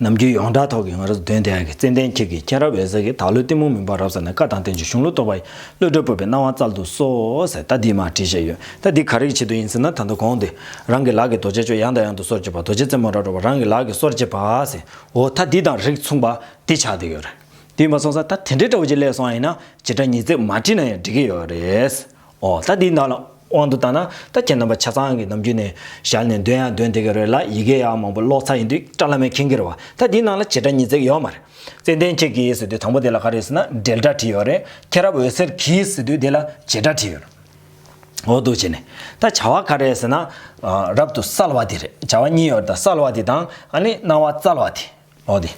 ནམ་རྒྱུན་ཡོངས་གྲགས་ཐོག་གི་ང་རང་ཚོ་འདོན་བསྡད་ཡག་གི། ཙན་དན་ཁྱེད་ཀྱིས་ཁྱེད་རབ་འོད་ཟེར་གྱིས། བདག་བློའི་གཏི་མུག་མུན་པ་རབ་བསལ་ནས། བཀའ་དང་བསྟན་བཅོས་གཞུང་ལུགས་རྟོགས་པ་ཡི། བློ་གྲོས་སྤོབས་པའི་སྣང་བ་སྩལ་དུ་གསོལ་ཟེར། ད་འདི་མར་བྲིས་བཞག་ཡོད། ད་འདི་ག་རེ་བྱེད་དུ་ཡིན་ཟེར་ན། ད་ལྟ་གོང་དེ། རང་གི་ལག་གི་རྡོ་རྗེ་ལྕོག་ཡང་དང་ཡང་དུ་གསོར་བྱེད་པ། རྡོ་རྗེ་རྩེ་མོ་འདྲ་འགྲོ་བ། རང་གི་ལག་གིས་གསོར་བྱེད་པ་ཟེར། འོ་ད་འདི་དང་རིགས་མཚུངས་པ་འདི་ཆགས་བསྡད་ཡོད་རེད། དེ་མ་སོང་ཙང་ད་དེ་འདྲའི་འདྲ་བོ་ཅིག་སླེབས་སོང་ཡིན་ན། བྱེད་སྒྲ་ཉིས་བརྩེགས་མ་བྲིས་ན་ཡང་འགྲིག་གི་ཡོད་རེད། ཨོ་ད་འདིའི་ནང་ལ་དབང་དུ་བཏང་ན། ད་ཁྱེད་རྣམ་པ་ཆ་ཚང་གི་ནམ་རྒྱུན་ནས་ཞལ་ནས་འདོན་ཡང་འདོན་བསྡད་ཀྱི་རེད་ལ། ཡི་གེ་ཡང་མང་པོ་ཀློག་ཚར་ཡིན་དུས་སྐྲ་ལྷམ་མེ་མཁྱེན་གྱི་རེད་བ། ད་འདིའི་ནང་ལ་བྱེད་སྒྲ་ཉིས་བརྩེགས་ཡོད་མ་རེད། ཙན་དན་ཁྱེད་ཀྱིས་ཟེར་དུས་དང་པོ་དེ་ལ་ག་རེ་ཟེར་ན། འབྲེལ་སྒྲ་བྲིས་ཡོད་རེད། ཁྱེད་རབ་འོད་ཟེར་གྱིས་ཟེར་དུས་དེ་ལ་བྱེད་སྒྲ་བྲིས་ཡོད་རེད། འོ་འདུག་བྱས་ནས་ད་བྱ་བ་ག་རེ་ཟེར་ན། ཨ་རབ་ཏུ་གསལ་བ་དེ་རེད། བྱ་བ་གཉིས་ཡོད་རེད། ད་གསལ་བ་དེ་དང་། ཨ་ནི་སྣང་བ་སྩལ་བ་དེ། འོ་དེ།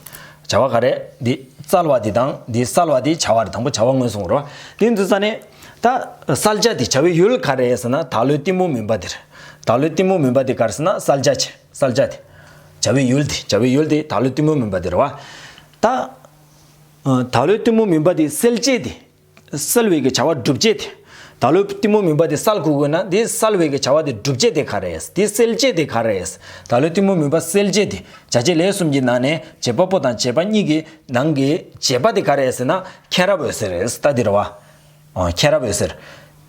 བྱ་བ་ག་རེ། འདི་སྩལ་བ་འདི་དང་འདི་གསལ་བ་འདི་བྱ་བ་རེད། དང་པོ་བྱ་བ་ངོས་བཟུང་རོགས། དེ་ཚོ་ས་ནས་ད་གསལ་བྱ་དེ་བྱ་བའི་ཡུལ་ག་རེ་ཟེར་ན། བདག་བློའི་གཏི་མུག་མུན་པ་དེ་རེད། བདག་བློའི་གཏི་མུག་མུན་པ་དེ་ག་རེ་ཟེར་ན། གསལ་བྱ་བྱས། གསལ་བྱ་དེ། བྱ་བའི་ཡུལ་དེ། བྱ་བའི་ཡུལ་དེ་བདག་བློའི་གཏི་མུག་མུན་པ་དེ་རེད་བ། ད་བདག་བློའི་གཏི་མུག་མུན་པ་དེ་སེལ་བྱེད་དེ། སེལ་བའི་གི་བྱ་བ་སྒྲུབ་བྱེད་དེ། བདག་བློའི་གཏི་མུག་མུན་པ་དེ་སེལ་དགོས་དགོས་ན། དེ་སེལ་བའི་གི་བྱ་བ་དེ་སྒྲུབ་བྱེད་དེ་ག་རེ། དེ་སེལ་བྱེད་དེ་ག་རེ། བདག་བློའི་གཏི་མུག་མུན་པ་སེལ་བྱེད་དེ། བྱ་བྱེད་ལས་གསུམ་གྱི་ནང་ནས་བྱེད་པ་པོ་དང་བྱེད་པ་གཉིས་ཀྱི་ནང་གི་བྱེད་པ་དེ་ག་རེ་ཟེར་ན། ཁྱེད་རབ་འོད་ཟེར་རེད། ད་འདི་རེད་བ། ཨ་ཁྱེད་རབ་འོད་ཟེར།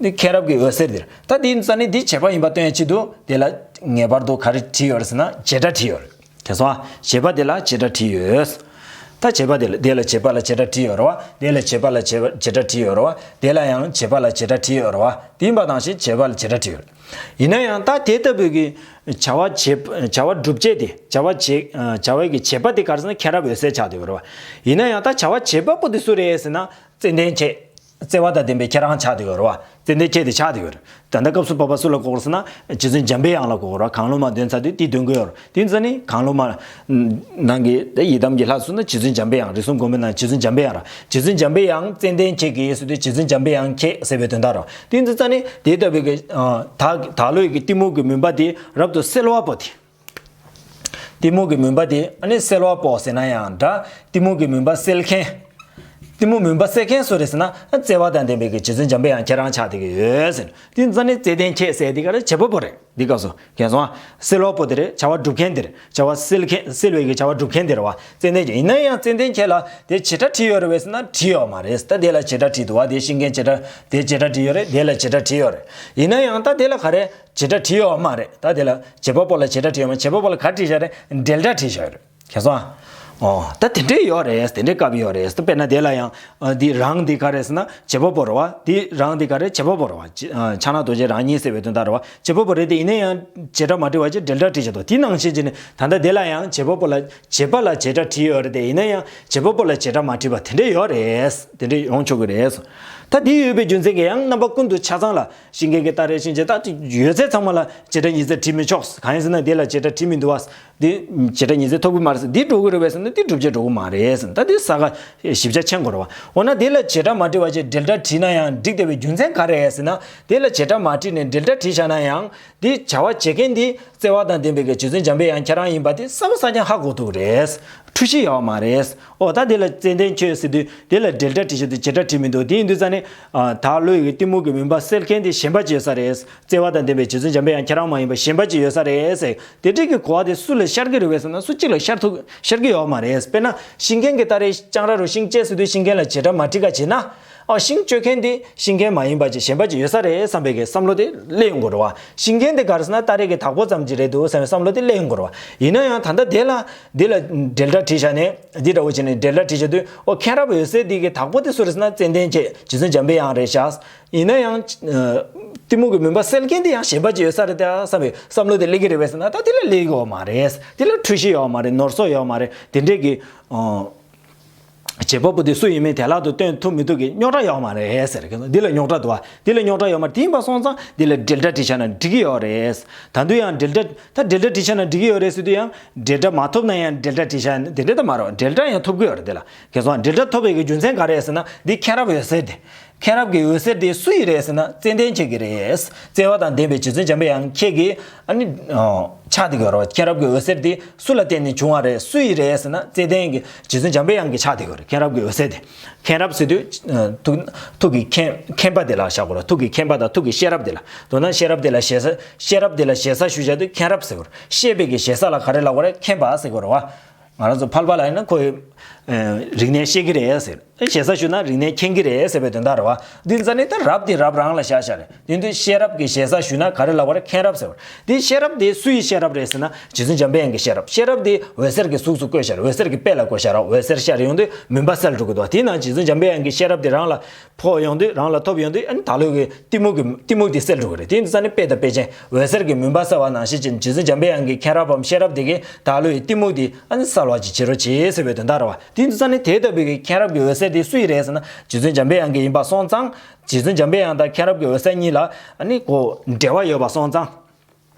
འདི་ཁྱེད་རབ་ཀྱི་འོད་ཟེར་དེ་རེད། ད་འདི་ས་ནས་འདི་བྱེད་པ་ཡིན་པ་སྟོན་ཡ་ཆེད་དུ་དེ་ལ་ངེས་པར་དུ་ག་རེ་བྲིས་ཡོད་རེད་ཟེར་ན། བྱེད་སྒྲ་བྲིས་ཡོད་རེད། དེ་སོང་། བྱེད་པ་དེ་ལ་བྱེད་སྒྲ་བྲིས་ཡོད། ད་བྱེད་པ་དེ་ལ། དེ་ལ་བྱེད་པ་ལ་བྱེད་སྒྲ་བྲིས་ཡོད་རེད་བ། དེ་ལ་བྱེད་པ་ལ་བྱེད་པ་བྱེད་སྒྲ་བྲིས་ཡོད་རེད་བ། དེ་ལ་ཡང་བྱེད་པ་ལ་བྱེད་སྒྲ་བྲིས་ཡོད་རེད་བ། དེ་ཡིན་པ་ནང་བཞིན་བྱེད་པ་ལ་བྱེད་སྒྲ་བྲིས་ཡོད་རེད། ཡིན་ན་ཡང་ད་དེ་ལྟ་བུའི་གི་བྱ་བ་བྱེད། བྱ་བ་སྒྲུབ་བྱེད་དེ། བྱ་བ་བྱེད། བྱ་བའི་གི་བྱེད་པ་དེ་ག་རེ་ཟེར་ན། ཁྱེད་རབ་འོད་ཟེར་ཆགས་བསྡད་ཡོད་རེད་བ། ཡིན་ན་ཡང་ད་བྱ་བ་བྱེད་པ་པོ་དེ་སུ་རེད་ཟེར་ན། ཙན་དན་ཁྱེད། བརྩེ་བ་དང་ལྡན་པའི་ཁྱེད་རང་ཆགས་བསྡད་ཡོད་རེད་བ། ཙན་དན་ཁྱེད་དེ་ཆགས་བསྡད་ཡོད་རེད། ད་ལྟ་སྐབས་སུ་བབ་པ་སུ་ལ་གོ་དགོས་ཟེར་ན། རྗེ་བཙུན་འཇམ་པའི་དབྱངས་ལ་གོ་དགོས་རེད། གང་བློ་མ་འདོན་ཚར་དུས་དེ་འདོན་གྱི་ཡོད་རེད། དེ་ཚོ་ནི་གང་བློ་མ། ནང་གི་ཡི་དམ་གྱི་ལྷ་སུ་ན། རྗེ་བཙུན་འཇམ་པའི་དབྱངས། རིགས་གསུམ་མགོན་པོའི་ནང་རྗེ་བཙུན་འཇམ་པའི་དབྱངས་ར། རྗེ་བཙུན་འཇམ་པའི་དབྱངས་ཙན་དན་ཁྱེད་ཀྱིས་ཟེར་དུས། རྗེ་བཙུན་འཇམ་པའི་དབྱངས་ཁྱེད་ཟེར་བའི་དོན་དག་རེད། དེ་ཚོ་ནི་དེ་ལྟ་བུའི་གི་ཨ་བདག་བདག་བློའི་གི་གཏི་མུག་གི་མུན་པ་དེ་རབ་ཏུ་སེལ་བ་པོ་དེ། གཏི་མུག་གི་མུན་པ་དེ་ཨ་ནི་སེལ་བ་པོ་ཟེར་ན་ཡང་འདྲ། གཏི་མུག་གི་མུན་པ་སེལ་མཁན། གཏི་མུག་མུན་པ་སེལ་མཁན་སུ་རེད་ཟེར་ན། བརྩེ་བ་དང་ལྡན་པའི་གི་རྗེ་བཙུན་འཇམ་པའི་དབྱངས་ཁྱེད་རང་ཆགས་བསྡད་ཀྱི་ཡོད་ཟེར། དེ་ཙ་ནི་ཙན་དན་ཁྱེད་ཟེར་དེ་ག་རེ། བྱེད་པ་པོ་རེད། འདི་སྐབས་སུ་མཁྱེན་སོང་ཨ། སེལ་བ་པོ་དེ་རེད། བྱ་བ་སྒྲུབ་མཁན་དེ་རེད། བྱ་བ་སེལ་མཁན། སེལ་བའི་གི་བྱ་བ་སྒྲུབ་མཁན་དེ་རེད་བ། ཙན་དན་ཁྱེད། ཡིན་ན་ཡང་ཙན་དན་ཁྱེད་ལ་དེ་བྱེད་སྒྲ་བྲིས་ཡོད་རེད་བས་ཟེར་ན། བྲིས་ཡོད་མ་རེད། ད་དེ་ལ་བྱེད་སྒྲ་བྲིས་འདུག་བ། དེ་ཤེས་མཁན་བྱེད་སྒྲ། དེ་བྱེད་སྒྲ་བྲིས་ཡོད་རེད། དེ་ལ་བྱེད་སྒྲ་བྲིས་ཡོད་རེད། ཡིན་ན་ཡང་ད་དེ་ལ་ག་རེ། བྱེད་སྒྲ་བྲིས་ཡོད་མ་རེད། ད་དེ་ལ་བྱེད་པ་པོ་ལ་བྱེད་སྒྲ་བྲིས་ཡོད་མ། བྱེད་པ་པོ་ལ་ག་བྲིས་བཞག་རེད། འབྲེལ་སྒྲ་བྲིས་བཞག་རེད། མཁྱེན་སོང་ཨ། ཨོ། ད་དེ་འདྲས་ཡོད་རེད། དེ་འདྲས་སྐབས་ཡོད་རེད། ད་དཔེར་ན་དེ་ལ་ཡང་། ཨ། འདི་རང་འདི་ག་རེ་ཟེར་ན་བྱེད་པ་པོ་རེད་བ། འདི་རང་འདི་ག་རེ། བྱེད་པ་པོ་རེད་བ། ཕྱི། ཨ། ཕྱག་ན་རྡོ་རྗེ་རང་ཉིད་ཟེར་བའི་དོན་དག་རེད་བ། བྱེད་པ་པོ་རེད་དེ། ཡིན་ན་ཡང་བྱེད་སྒྲ་མ་བྲིས་པ་ཅིག་འབྲེལ་སྒྲ་བྲིས་བཞག་འདུག་དེ་ནང་བཞིན་བྱས་ནས་ད་ལྟ་དེ་ལ་ཡང་བྱེད་པ་པོ་ལ། བྱེད་པ་ལ་བྱེད་སྒྲ་བྲིས་ཡོད་རེད་དེ། ཡིན་ན་ཡང་བྱེད་པ་པོ་ལ་བྱེད་སྒྲ་མ་བྲིས་པ་དེ་འདྲས་ཡོད་རེད། དེ་འདྲས་ཡོང་ཆོག་གི་རེད། ད་འདི་ཡོད་པའི་རྒྱུ་མཚན་གྱིས་ཡང་རྣམ་པ་ཀུན་ཏུ་ཆ་ཚང་ལ། ཤེས་མཁན་གྱིས་ལྟ་རེ་ཤེས་བྱས། ད་ཡོད་ཚད་ཚང་མ་ལ་བྱེད་སྒྲ་ཉིས་བརྩེགས་བྲིས་མི་ཆོག་གང་ཡིན་ཟེར་ན་དེ་ལ་བྱེད་སྒྲ་བྲིས་མི་འདུག་བ། འདི་བྱེད་སྒྲ་ཉིས་བརྩེགས་ཐོབ་ཀྱི་མ་རེད་ཟེར། འདི་འགྲོ་གི་རེད་བས་ཟེར་ན་འདི་སྒྲུབ་བྱེད་འགྲོ་གི་མ་རེད་ཟེར། ད་འདི་ས་ག་ཞིབ་ཆ་མཁྱེན་དགོས་རེད་བ། འོ་ན་དེ་ལ་བྱེད་སྒྲ་མ་བྲིས་པ་ཅིག་འབྲེལ་སྒྲ་བྲིས་ན་ཡང་འགྲིག་བསྡད་པའི་རྒྱུ་མཚན་ག་རེ་རེད་ཟེར་ན། དེ་ལ་བྱེད་སྒྲ་མ་བྲིས་ནས་འབྲེལ་སྒྲ་བྲིས་བཞག་ན་ཡང་། འདི་བྱ་བ་བྱེད་མཁན་འདི་བརྩེ་བ་དང་ལྡན་པའི་གི་རྗེ་བཙུན་འཇམ་པའི་དབྱངས་ཁྱེད་རང་ཡིན་པ་དེ་གསལ་པོ་གསལ་རྐྱང་ཧ་གོ་ཐུབ་རེད། འཁྲུལ་གཞི་ཡོད་མ་རེད། ཨོ་ད་དེ་ལ་ཙན་དན་ཁྱོད་ཟེར་དུས་དེ་ལ་འབྲེལ་སྒྲ་བྲིས་བཞག་དུས་བྱེད་སྒྲ་བྲིས་མི་འདུག་དེ་ཡིན་དུས་ཙ་ནི། ཨ། བདག་བློའི་གི་གཏི་མུག་གི་མུན་པ་སེལ་མཁན་དེ་གཞན་པ་ཅིག་ཡོད་ས་རེད། བརྩེ་བ་དང་ལྡན་པའི་རྗེ་བཙུན་འཇམ་པའི་དབྱངས་ཁྱེད་རང་མ་ཡིན་པ་གཞན་པ་ཅིག་ཡོད་ས་རེད་ཟེར། དེ་འདྲའི་གི་གོ་བ་དེ་སུ་ལ་ཤར་གི་རེད་བས་ཟེར་ན། སུ་གཅིག་ལ་ཤར་ཐུབ། ཤར་གི་ཡོད་མ་རེད། དཔེར་ན་ཤིང་མཁན་གྱིས་ལྟ་རེ་ལྕང་ར་རུ་ཤིང་གཅད་ཟེར་དུས་ཤིང་མཁན་ལ་བྱེད་སྒྲ་མ་བྲིས་ག་བྱས་ན། ཨ། ཤིང་གཅོད་མཁན་དེ་ཤིང་མཁན་མ་ཡིན་པ་ཅིག་གཞན་པ་ཅིག་ཡོད་ས་རེད་བསམ་པའི་གི་བསམ་བློ་དེ་སླེབས་ཡོང་དགོས་རེད་བ། ཤིང་མཁན་དེ་ག་རེ་ཟེར་ན་སྟ་རེ་གི་བདག་པོ་ཙམ་ཅིག་རེད་འདུག་བསམ་པའི་བསམ་བློ་དེ་སླེབས་ཡོང་དགོས་རེད་བ། ཡིན་ན་ཡང་ད་ལྟ་དེ་ལ། འདི་ལ་འབྲེལ་སྒྲ་བྲིས་བཞག་ནས། འདི་འདྲ་བོ་བྱས་ནས་འབྲེལ་སྒྲ་བྲིས་བཞག་དུས། ཨོ་ཁྱེད་རབ་འོད་ཟེར་འདི་གི་བདག་པོ་དེ་སུ་རེད་ཟེར་ན་ཙན་དན་ཁྱེད་རྗེ་བཙུན་འཇམ་པའི་དབྱངས་རེད་ཤག་ཡིན་ན་ཡང་། ཨ། གཏི་མུག་གི་མུན་པ་སེལ་མཁན་དེ་ཡང་གཞན་པ་ཅིག་ཡོད་ས་རེད་ད་བསམ་པའི་བསམ་བློ་དེ་སླེབས་ཀྱི་རེད་བས་ཟེར་ན། ད་དེ་ལ་སླེབས་ཀྱི་ཡོད་མ་རེད། དེ་ལ་འཁྲུལ་གཞི་ཡོད་མ་རེད། ནོར་སོགས་ཡོད་མ་རེད། དེ་འདྲས་ཀྱི། ཨ། བྱེད་པ་པོ་དེ་སུ་ཡིན་མིན་དེ་ལག་ཏུ་སྟོན་ཐུབ་མི་ཐུབ་ཀྱི་རྙོག་དྲ་ཡོད་མ་རེད་ཟེར་གི། འདི་ལ་རྙོག་དྲ་འདུག་བ། འདི་ལ་རྙོག་དྲ་ཡོད་མ་རེད། དེ་ཡིན་པ་སོང་ཙང་འདི་ལ་འབྲེལ་སྒྲ་བྲིས་བཞག་ན་འགྲིག་གི་ཡོད་རེད། ད་དུང་ཡང་འབྲེལ་སྒྲ། ད་འབྲེལ་སྒྲ་བྲིས་བཞག་ན་འགྲིག་གི་ཡོད་རེད་ཟེར་དུས་ཡང་། འབྲེལ་སྒྲ་མ་ཐོབ་ན་ཡང་འབྲེལ་སྒྲ་བྲིས་བཞག་ན་དེ་འདྲ་ད་མ་རེད། འབྲེལ་སྒྲ་ཡང་ཐོབ་ཀྱི་ཡོད་རེད་དེ་ལ། མཁྱེན་སོང་ཨ། འབྲེལ་སྒྲ་ཐོབ་པའི་གི་རྒྱུ་མཚན་ག་རེ་རེད་ཟེར་ན། འདི་མཁྱེན་རབ་འོད་ཟེར་དེ། མཁྱེན་རབ་ཀྱི་འོད་ཟེར་དེ་སུ་ཡི་རེད་ཟེར་ན་ཙན་དན་ཁྱེད་ཀྱི་རེད། བརྩེ་བ་དང་ལྡན་པའི་རྗེ་བཙུན་འཇམ་པའི་དབྱངས་ཁྱེད་ཀྱི་ཨ་ནི་ཨ་ཆགས་བསྡད་ཀྱི་ཡོད་རེད་བ། མཁྱེན་རབ་ཀྱི་འོད་ཟེར་དེ་སུ་ལ་བརྟེན་ནས་བྱུང་བ་རེད། སུ་ཡི་རེད་ཟེར་ན་ཙན་དན་གྱི་རྗེ་བཙུན་འཇམ་པའི་དབྱངས་ཀྱི་ཆགས་བསྡད་ཀྱི་ཡོད་རེད། མཁྱེན་རབ་ཀྱི་འོད་ཟེར་དེ། མཁྱེན་རབ་ཟེར་དུས་ཨ་ཐུགས་ཐུགས་ཀྱི་མཁྱེན་མཁྱེན་པ་དེ་ལ་བཞག་དགོས་རེད། ཐུགས་ཀྱི་མཁྱེན་པ་དང་ཐུགས་ཀྱི་ཤེས་རབ་དེ་ལ། མདོར་ན་ཤེས་རབ་དེ་ལ་ཞེ་ས་ཤེས་རབ་དེ་ལ་ཞེ་ས་ཞུ་བྱ་དུས་མཁྱེན་རབ་ཟེར་དགོས་རེད། ཤེས་པའི་གི་ཞེ་ས་ལ་ག་རེ་ལབ་དགོས་རེད། མཁྱེན་པ་ཟེར་དགོས་རེད་བ། ང་རང་ཚོ་ཕལ་པ་ལ་ཡིན་ན་ཁོ་ཡི་རིག་གནས་ཤེས་ཀྱི་རེད་ཟེར། ཞེ་ས་ཞུས་ན་རིག་གནས་མཁྱེན་གྱི་རེད་ཟེར་བའི་དོན་དག་རེད་བ། འདི་ཙ་ནི་ད་རབ་དེ་རབ་རང་ལ་བཞག་བཞག་རེད། དེ་དུས་ཤེས་རབ་ཀྱི་ཞེ་ས་ཞུས་ན་ག་རེ་ལབ་པ་རེད། མཁྱེན་རབ་ཟེར་བ་རེད། དེ་ཤེས་རབ་དེ་སུ་ཡི་ཤེས་རབ་རེད་ཟེར་ན་རྗེ་བཙུན་འཇམ་པའི་དབྱངས་ཀྱི་ཤེས་རབ། ཤེས་རབ་དེ་འོད་ཟེར་གྱི་གཟུགས་སུ་བཀོད་བཞག་རེད། འོད་ཟེར་གྱི་དཔེ་ལ་བཀོད་བཞག་རེད། འོད་ཟེར་ཤར་ཡོང་དུས་མུན་པ་སེལ་འགྲོ་གི་འདུག་དེས་ན་རྗེ་བཙུན་འཇམ་པའི་དབྱངས་ཀྱི་ཤེས་རབ་དེ་རང་ལ་ཕོག་ཡོང་དུས་རང་ལ་ཐོབ་ཡོང་དུས་ཨ་ནི་ད་ལོའི་གི་གཏི་མུག་གི་གཏི་མུག་དེ་སེལ་འགྲོ་གི་རེད། དེ་ཡིན་དུས་ཙ་ནི་དཔེ་དང་དཔེ་ཅན་འོད་ཟེར་གྱི་མུན་པ་སེལ་བ་ནང་བཞིན་ཅན་རྗེ་བཙུན་འཇམ་པའི་དབྱངས་ཀྱི་མཁྱེན་རབ་བམ་ཤེས་རབ་དེ་གིས་ད་ལོའི་གཏི་མུག་དེ་ཨ་ནི་སེལ་བ་ཅིག་བྱེད་རོགས་བྱེད་ཟེར་བའི་དོན་དག་རེད་བ། དེ་ཡིན་དུས་ཙ་ནི་དེ་ལྟ་བུའི་གི་མཁྱེན་རབ་ཀྱི་འོད་ཟེར་དེ་སུ་ཡི་རེད་ཟེར་ན་རྗེ་བཙུན་འཇམ་པའི་དབྱངས་ཀྱི་ཡིན་པ་སོང་ཙང་། རྗེ་བཙུན་འཇམ་པའི་དབྱངས་དང་མཁྱེན་རབ་ཀྱི་འོད་ཟེར་གཉིས་ལ་ཨ་ནི་གོ་འབྲེལ་བ་ཡོད་པ་སོང་ཙང་།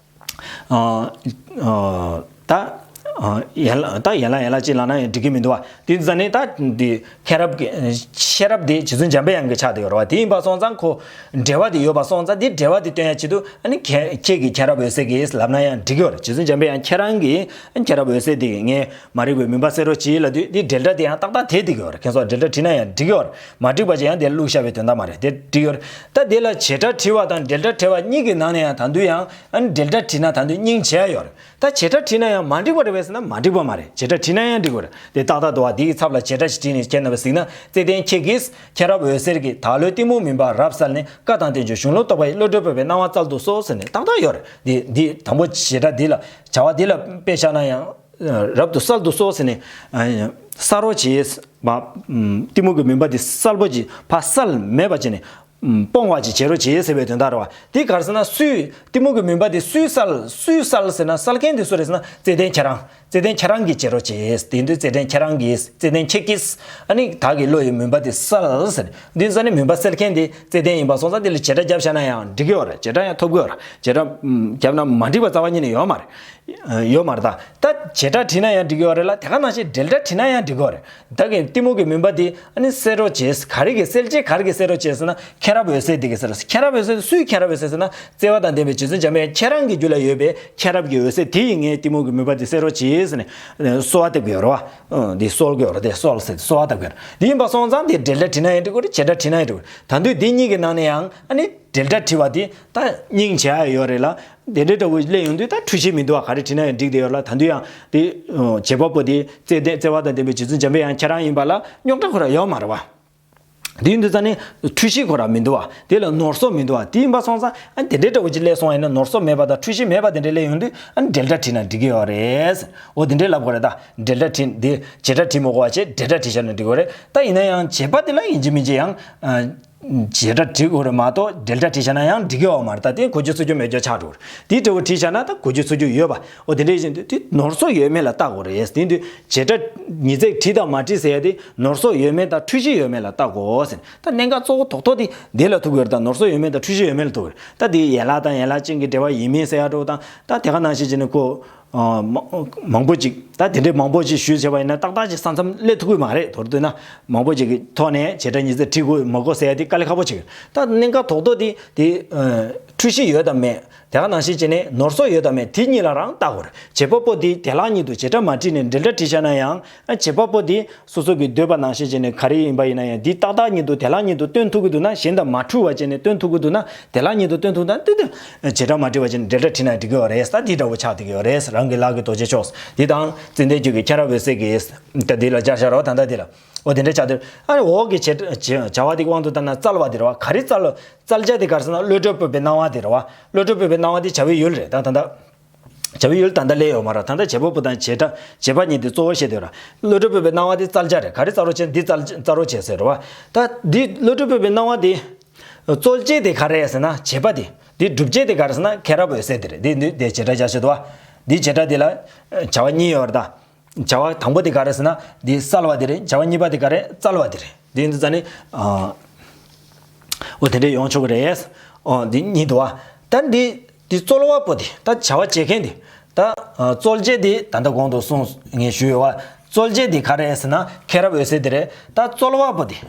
ཨ་ཨ་ད་ཨ་ཡན་ལག་ད་ཡན་ལག་ཡན་ལག་ཅིག་ལབ་ན་ཡང་འགྲིག་གི་མི་འདུག་བ། དེ་ཙ་ནི་ད་འདི་མཁྱེན་རབ་ཀྱི་ཤེས་རབ་དེ་རྗེ་བཙུན་འཇམ་པའི་དབྱངས་ཀྱི་ཆགས་བསྡད་ཡོད་རེད་བ། དེ་ཡིན་པ་སོང་ཙང་ཁོ་འབྲེལ་བ་དེ་ཡོད་པ་སོང་ཙང་དེ་འབྲེལ་བ་དེ་སྟོན་ཡ་ཆེད་དུ་ཨ་ནི་ཁྱེད་ཁྱེད་ཀྱིས་མཁྱེན་རབ་འོད་ཟེར་གྱིས་ལབ་ན་ཡང་འགྲིག་གི་ཡོད་རེད། རྗེ་བཙུན་འཇམ་པའི་དབྱངས་ཁྱེད་རང་གིས་མཁྱེན་རབ་འོད་ཟེར་དེ་གིས་ངའི་མ་རིག་པའི་མུན་པ་སེལ་རོགས་གྱིས་ལབ་དུས་དེ་འབྲེལ་སྒྲ་དེ་ཡང་ཏག་ཏག་དེ་འགྲིག་གི་ཡོད་རེད། ཁྱེད་ཚོ་འབྲེལ་སྒྲ་བྲིས་ན་ཡང་འགྲིག་གི་ཡོད་རེད། མ་འགྲིག་པ་ཅིག་ཡང་དེ་བླུགས་བཞག་པའི་དོན་དག་མ་རེད། དེ་འགྲིག་གི་ཡོད་རེད། ད་དེ་ལ་བྱེད་སྒྲ་བྲིས་པ་དང་འབྲེལ་སྒྲ་བྲིས་པ་གཉིས་ཀྱི་ནང་ནས་ཡང་ད་དུང་ཡང་ཨ་ནི་འབྲེལ་སྒྲ་བྲིས་ན་ད་དུང་སྙིང་རྗེ་ཡ་ཡོད་རེད། ད་བྱེད་སྒྲ་བྲིས་ན་ཡང་མ་འགྲིག་པ་རེད་པས་ཟེར་ན་མ་འགྲིག་པ་མ་རེད། བྱེད་སྒྲ་བྲིས་ན་ཡང་འགྲིག་པ་རེད། དེ་ཏག་ཏག་འདུག་བ། དེའི་ཚབ་ལ་བྱེད་སྒྲ་ཞིག་བྲིས་ནས་ཁྱེད་རྣམ་པས་གཟིགས་ན། བརྩེ་ལྡན་ཁྱེད་ཀྱིས་མཁྱེན་རབ་འོད་ཟེར་གྱིས་ད་ལོའི་གཏི་མུག་མུན་པ་རབ་བསལ་ནས། བཀའ་དང་བསྟན་བཅོས་གཞུང་ལུགས་རྟོགས་པ་ཡི། བློ་གྲོས་སྤོབས་པའི་སྣང་བ་སྩལ་དུ་གསོལ་ཟེར་ནས་ཏག་ཏག་ཡོད་རེད། འདི་འདི་དང་པོ་བྱེད་སྒྲ་འདི་ལ་བྱ་བ་འདི་ལ་དཔེ་བཞག་ན་ཡང་རབ་ཏུ་བསལ་དུ་གསོལ་ཟེར་ནས་ཨ་བསལ་རོགས་བྱེད་མ། གཏི་མུག་གི་མུན་པ་འདི་གསལ་པོ་ཅིག་ཕར་བསལ་མེད་པ་བྱས་ནས། སྤོང་བ་ཅིག་བྱེད་རོགས་བྱེད་ཟེར་བའི་དོན་དག་རེད་བ། དེ་ག་རེ་ཟེར་ན་སུས་གཏི་མུག་གི་མུན་པ་དེ་སུས་བསལ། སུས་བསལ་ཟེར་ན་བསལ་མཁན་དེ་སུ་རེད་ཟེར་ན་བརྩེ་ལྡན་ཁྱེད་རང་། བརྩེ་ལྡན་ཁྱེད་རང་གིས་བྱེད་རོགས་བྱེད། དེ་དུས་བརྩེ་ལྡན་ཁྱེད་རང་གིས། བརྩེ་ལྡན་ཁྱེད་ཀྱིས་ཨ་ནི་བདག་གི་བློ་ཡི་མུན་པ་དེ་བསལ་ཟེར། འདི་ཟེར་ནས་མུན་པ་སེལ་མཁན་དེ་བརྩེ་ལྡན་ཡིན་པ་སོང་ཙང་དེ་ལ་བྱེད་སྒྲ་བརྒྱབ་བཞག་ན་ཡང་འགྲིག་གི་ཡོད་རེད། བྱེད་སྒྲ་ཡང་ཐོབ་ཀྱི་ཡོད་རེད། བྱེད་སྒྲ་བརྒྱབ་ན་མ་འགྲིག་པ་རྩ་བ་ཉིད་ནས་ཡོད་མ་རེད། ཡོད་མ་རེད་ད། ད་བྱེད་སྒྲ་བྲིས་ན་ཡང་འགྲིག་གི་ཡོད་རེད་ལ། དེ་ག་ནང་བཞིན་འབྲེལ་སྒྲ་བྲིས་ན་ཡང་འགྲིག་གི་ཡོད་རེད། བདག་གི་གཏི་མུག་གི་མུན་པ་འདི་ཨ་ནི་སེལ་རོགས་བྱེད། ག་རེ་གིས་སེལ་བྱེད། ག་རེ་གིས་སེལ་རོགས་བྱེད་ཟེར་ན་མཁྱེན་རབ་འོད་ཟེར་འདི་གིས་སེལ་རོགས། མཁྱེན་རབ་འོད་ཟེར་སུའི་མཁྱེན་རབ་འོད་ཟེར་ཟེར་ན་བརྩེ་བ་དང་ལྡན་པའི་རྗེ་བཙུན་འཇམ་པའི་ཁྱེད་རང་གི་རྒྱུད་ལ་ཡོད་པའི་མཁྱེན་རབ་ཀྱི་འོད་ཟེར་དེ་ཡིས་ངའི་གཏི་མུག་གི་མུན་པ་འདི་སེལ་རོགས་བྱེད་ཟེར་ནས་གསོལ་བ་འདེབས་ཀྱི་ཡོད་རེད་བ། འདི་གསོལ་གྱི་ཡོད་རེད། དེ་གསོལ་ཟེར་གསོལ་བ་འདེབས་ཀྱི་ཡོད་རེད། འདི་ཡིན་པ་སོང་ཙང་དེ་འབྲེལ་སྒྲ་བྲིས་ན་ཡང་འགྲིག་གི་རེད། བྱེད་སྒྲ་བྲིས་ན་ཡང་འགྲིག་གི་རེད། ད་དུས་འདི་གཉིས་ཀྱི་ནང་ནས་ཡང་ཨ་ནི། འབྲེལ་སྒྲ་བྲིས་པ་དེ་ད་སྙིང་རྗེ་ཡ་ཡོད་རེད་ལ། དེ་འདྲའི་འདྲ་བོ་སླེབས་ཡོང་དུས་ད་འཁྲུལ་གཞི་མི་འདུག་བ། ག་རེ་བྲིས་ན་ཡང་འགྲིག་བསྡད་ཡོད་ལ། ད་དུང་ཡང་དེ་བྱེད་པ་པོ་དེ་བརྩེ་ལྡན་བརྩེ་བ་དང་ལྡན་པའི་རྗེ་བཙུན་འཇམ་པའི་དབྱངས་ཁྱེད་རང་ཡིན་པ་ལ་རྙོག་དྲ་ཁོ་རང་ཡོད་མ་རེད་བ། དེ་ཡིན་དུས་ཙང་ནི་འཁྲུལ་གཞི་ཁོ་རང་མི་འདུག་བ། དེ་ལ་ནོར་སོགས་མི་འདུག་བ། དེ་ཡིན་པ་སོང་ཙང་ཨ་དེ་འདྲའི་འདྲ་བོ་ཅིག་སླེབས་སོང་བ་ཡིན་ན། ནོར་སོགས་མེད་པ་དང་འཁྲུལ་གཞི་མེད་པ་དེ་འདྲ་སླེབས་ཡོང་དུས་ཨ་འབྲེལ་སྒྲ་བྲིས་ན་འགྲིག་གི་ཡོད་རེད། འོ་དེ་འདྲའི་ལབ་དགོས་རེད་ད། འབྲེལ་སྒྲ་བྲིས་དེ་བྱེད་སྒྲ་བྲིས་མི་དགོས་པ་བྱས་འབྲེལ་སྒྲ་བྲིས་བཞག་ན་འགྲིག་གི་ཡོད་རེད། ད་ཡིན་ན་ཡང་བྱེད་པ་དེ་ལ་ཡིན་གཅིག་མིན་གཅིག་ཡང་། བྱེད་སྒྲ་བྲིས་དགོས་རེད་མ་གཏོགས་འབྲེལ་སྒྲ་བྲིས་བཞག་ན་ཡང་འགྲིག་གི་ཡོད་མ་རེད། ད་དེ་གོ་རྒྱུ་ཚོར་རྒྱུ་མེད་རྒྱུ་ཆགས་འགྲོ་རེད། དེ་འདྲ་བོ་བྲིས་བཞག་ན་ད་གོ་རྒྱུ་ཚོར་རྒྱུ་ཡོད་པ། འོ་དེ་འདྲ་ཡིན་དུས་དེ་ནོར་སོགས་ཡོད་མེད་ལ་བལྟ་དགོས་རེད། དེ་ཡིན་དུས་བྱེད་སྒྲ་ཉི་ཚེག་བྲིས་དང་མ་བྲིས་ཟེར་ཡ་དེ་ནོར་སོགས་ཡོད་མེད་དང་འཁྲུལ་གཞི་ཡོད་མེད་ལ་བལྟ་དགོས་ཟེར། ད་གནད་འགག་གཙོ་བོ་རྡོག་རྡོག་དེ་འདི་ལ་ཐུག་གི་ཡོད་རེད། ད་ནོར་སོགས་ཡོད་མེད་དང་འཁྲུལ་གཞི་ཡོད་མེད་ལ་ཐུག་གི་རེད། ད་དེ་ཡན་ལག་དང་ཡན་ལག་ཅན་གྱི་འབྲེལ་བ་ཡིན་མིན་ཟེར་ཡ་འདྲ་བོ་དང་། ད་དེ་ག་ནང་བཞིན་བྱས་ནས་ཁོ། ཨ་མང་མང་པོ་ཅིག་ད་དེ་འདྲའི་མང་པོ་ཅིག་ཞུས་བྱས་པ་ཡིན་ན་ཏག་ཏག་ཅིག་ས་མཚམས་སླེབས་ཐུབ་ཀྱི་མ་རེད། མདོར་བསྡུས་ན་མང་པོ་ཅིག་གི་ཐོག་ནས་བྱེད་སྒྲ་ཉི་ཚེག་བྲིས་དགོས་མ་དགོས་ཟེར་ཡ་དེ་དཀའ་ལས་ཁག་པོ་ཅིག་རེད། ད་གནད་འགག་རྡོག་རྡོག་དེ་དེ་ཨ་འཁྲུལ་གཞི་ཡོད་དམ་མེད། དེ་ག་ནང་བཞིན་བྱས་ནས་ནོར་སོགས་ཡོད་དམ་མེད་དེ་གཉིས་ལ་རང་བལྟ་དགོས་རེད། བྱེད་པ་པོ་དེ་དེ་ལྷག་ཉིད་དུ་བྱེད་སྒྲ་མ་བྲིས་ནས་འབྲེལ་སྒྲ་བྲིས་བཞག་ན་ཡང་། ཨ་བྱེད་པ་པོ་དེ་སོ་སོ་གི་འདོད་པ་ནང་བཞིན་བྱས་ནས་ག་རེ་ཡིན་པ་ཡིན་ན་ཡང་དེ་ཏག་ཏག་ཉིད་དུ་དེ་ལྷག་ཉིད་དུ་སྟོན་ཐུབ་ཀྱི་འདུག་ན། གཞན་དང་མ་འཁྲུལ་བ་བྱས་ནས་སྟོན་ཐུབ་ཀྱི་འདུག་ན། དེ་ལྷག་ཉིད་དུ་སྟོན་ཐུབ་ན་དེ་དེ་བྱེད་སྒྲ་མ་བྲིས་པ་བྱས་ནས་འབྲེལ་སྒྲ་བྲིས་ན་འགྲིག་གི་ཡོད་རེད། ད་དེ་འདྲ་བོ་ཆགས་བསྡད་ཀྱི་ཡོད་རེད། རང་གི་ལག་གི་རྡོ་རྗེ་ཕྱོགས་འདི་དང་ཙན་དན་རྒྱུད་ཀྱི་མཁྱེན་རབ་འོད་ཟེར་གྱིས་ད་འདི་ལ་སྦྱར་བཞག་རོགས། ད་ལྟ་འདི་ལ་འོ་དེ་འདྲ་ཆགས་དུས་ཨ་ནི་འོག་གི་བྱེད་བྱ་བ་འདི་དབང་དུ་བཏང་ན་བསལ་བ་དེ་རེད་བ། ག་རེ་བསལ། བསལ་བྱ་དེ་ག་རེ་ཟེར་ན་བློ་གྲོས་སྤོབས་པའི་སྣང་བ་དེ་རེད་བ། བློ་གྲོས་སྤོབས་པའི་སྣང་བ་དེ་བྱ་བའི་ཡུལ་རེད། ད་ད་ལྟ། བྱ་བའི་ཡུལ་ད་ལྟ་སླེབས་ཡོད་མ་རེད། ད་ལྟ་བྱེད་པ་པོ་དང་བྱེད་སྒྲ་བྱེད་པ་གཉིས་དེ་གཙོ་བོ་བཤད་དེ་ར། བློ་གྲོས་སྤོབས་པའི་སྣང་བ་དེ་བསལ་བྱ་རེད། ག་རེ་བསལ་རོགས་བྱེད། འདི་བསལ་བསལ་རོགས་བྱེད་ཟེར་རེད་བ། ད་འདི་བློ་གྲོས་སྤོབས་པའི་སྣང་བ་དེ་རྩོལ་བྱེད་དེ་ག་རེ་རེད་ཟེར་ན་བྱེད་པ་དེ། འདི་སྒྲུབ་བྱེད་དེ་ག་རེ་ཟེར་ན་མཁྱེན་རབ་འོད་གསལ་དེ་རེད། འདི་འདི་དེ་བྱེད་སྒྲ་བྱ་བྱེད་དོ། འདི་བྱེད་སྒྲ་དེ་ལ་བྱ་བ་གཉིས་ཡོད་རེད་ད། བྱ་བ་དང་པོ་དེ་ག་རེ་ཟེར་ན་འདི་བསལ་བ་དེ་རེད། བྱ་བ་གཉིས་པ་དེ་ག་རེ་བསལ་བ་དེ་རེད། འདི་འདི་ཙ་ནི། ཨ། འོ་དེ་འདྲས་ཡོང་ཆོག་གི་རེད། འོ་འདི་གཉིས་འདུག་བ། ད་འདི་འདི་རྩོལ་བ་པོ་དེ་ད་བྱ་བ་བྱེད་མཁན་དེ་ད་ཨ་རྩོལ་བྱེད་དེ་ད་ལྟ་གོང་དུ་གསུངས་ངས་ཞུས་ཡོད་བ། རྩོལ་བྱེད་དེ་ག་རེ་ཟེར་ན་མཁྱེན་རབ་འོད་གསལ་དེ་རེད། ད་རྩོལ་བ་པོ་དེ་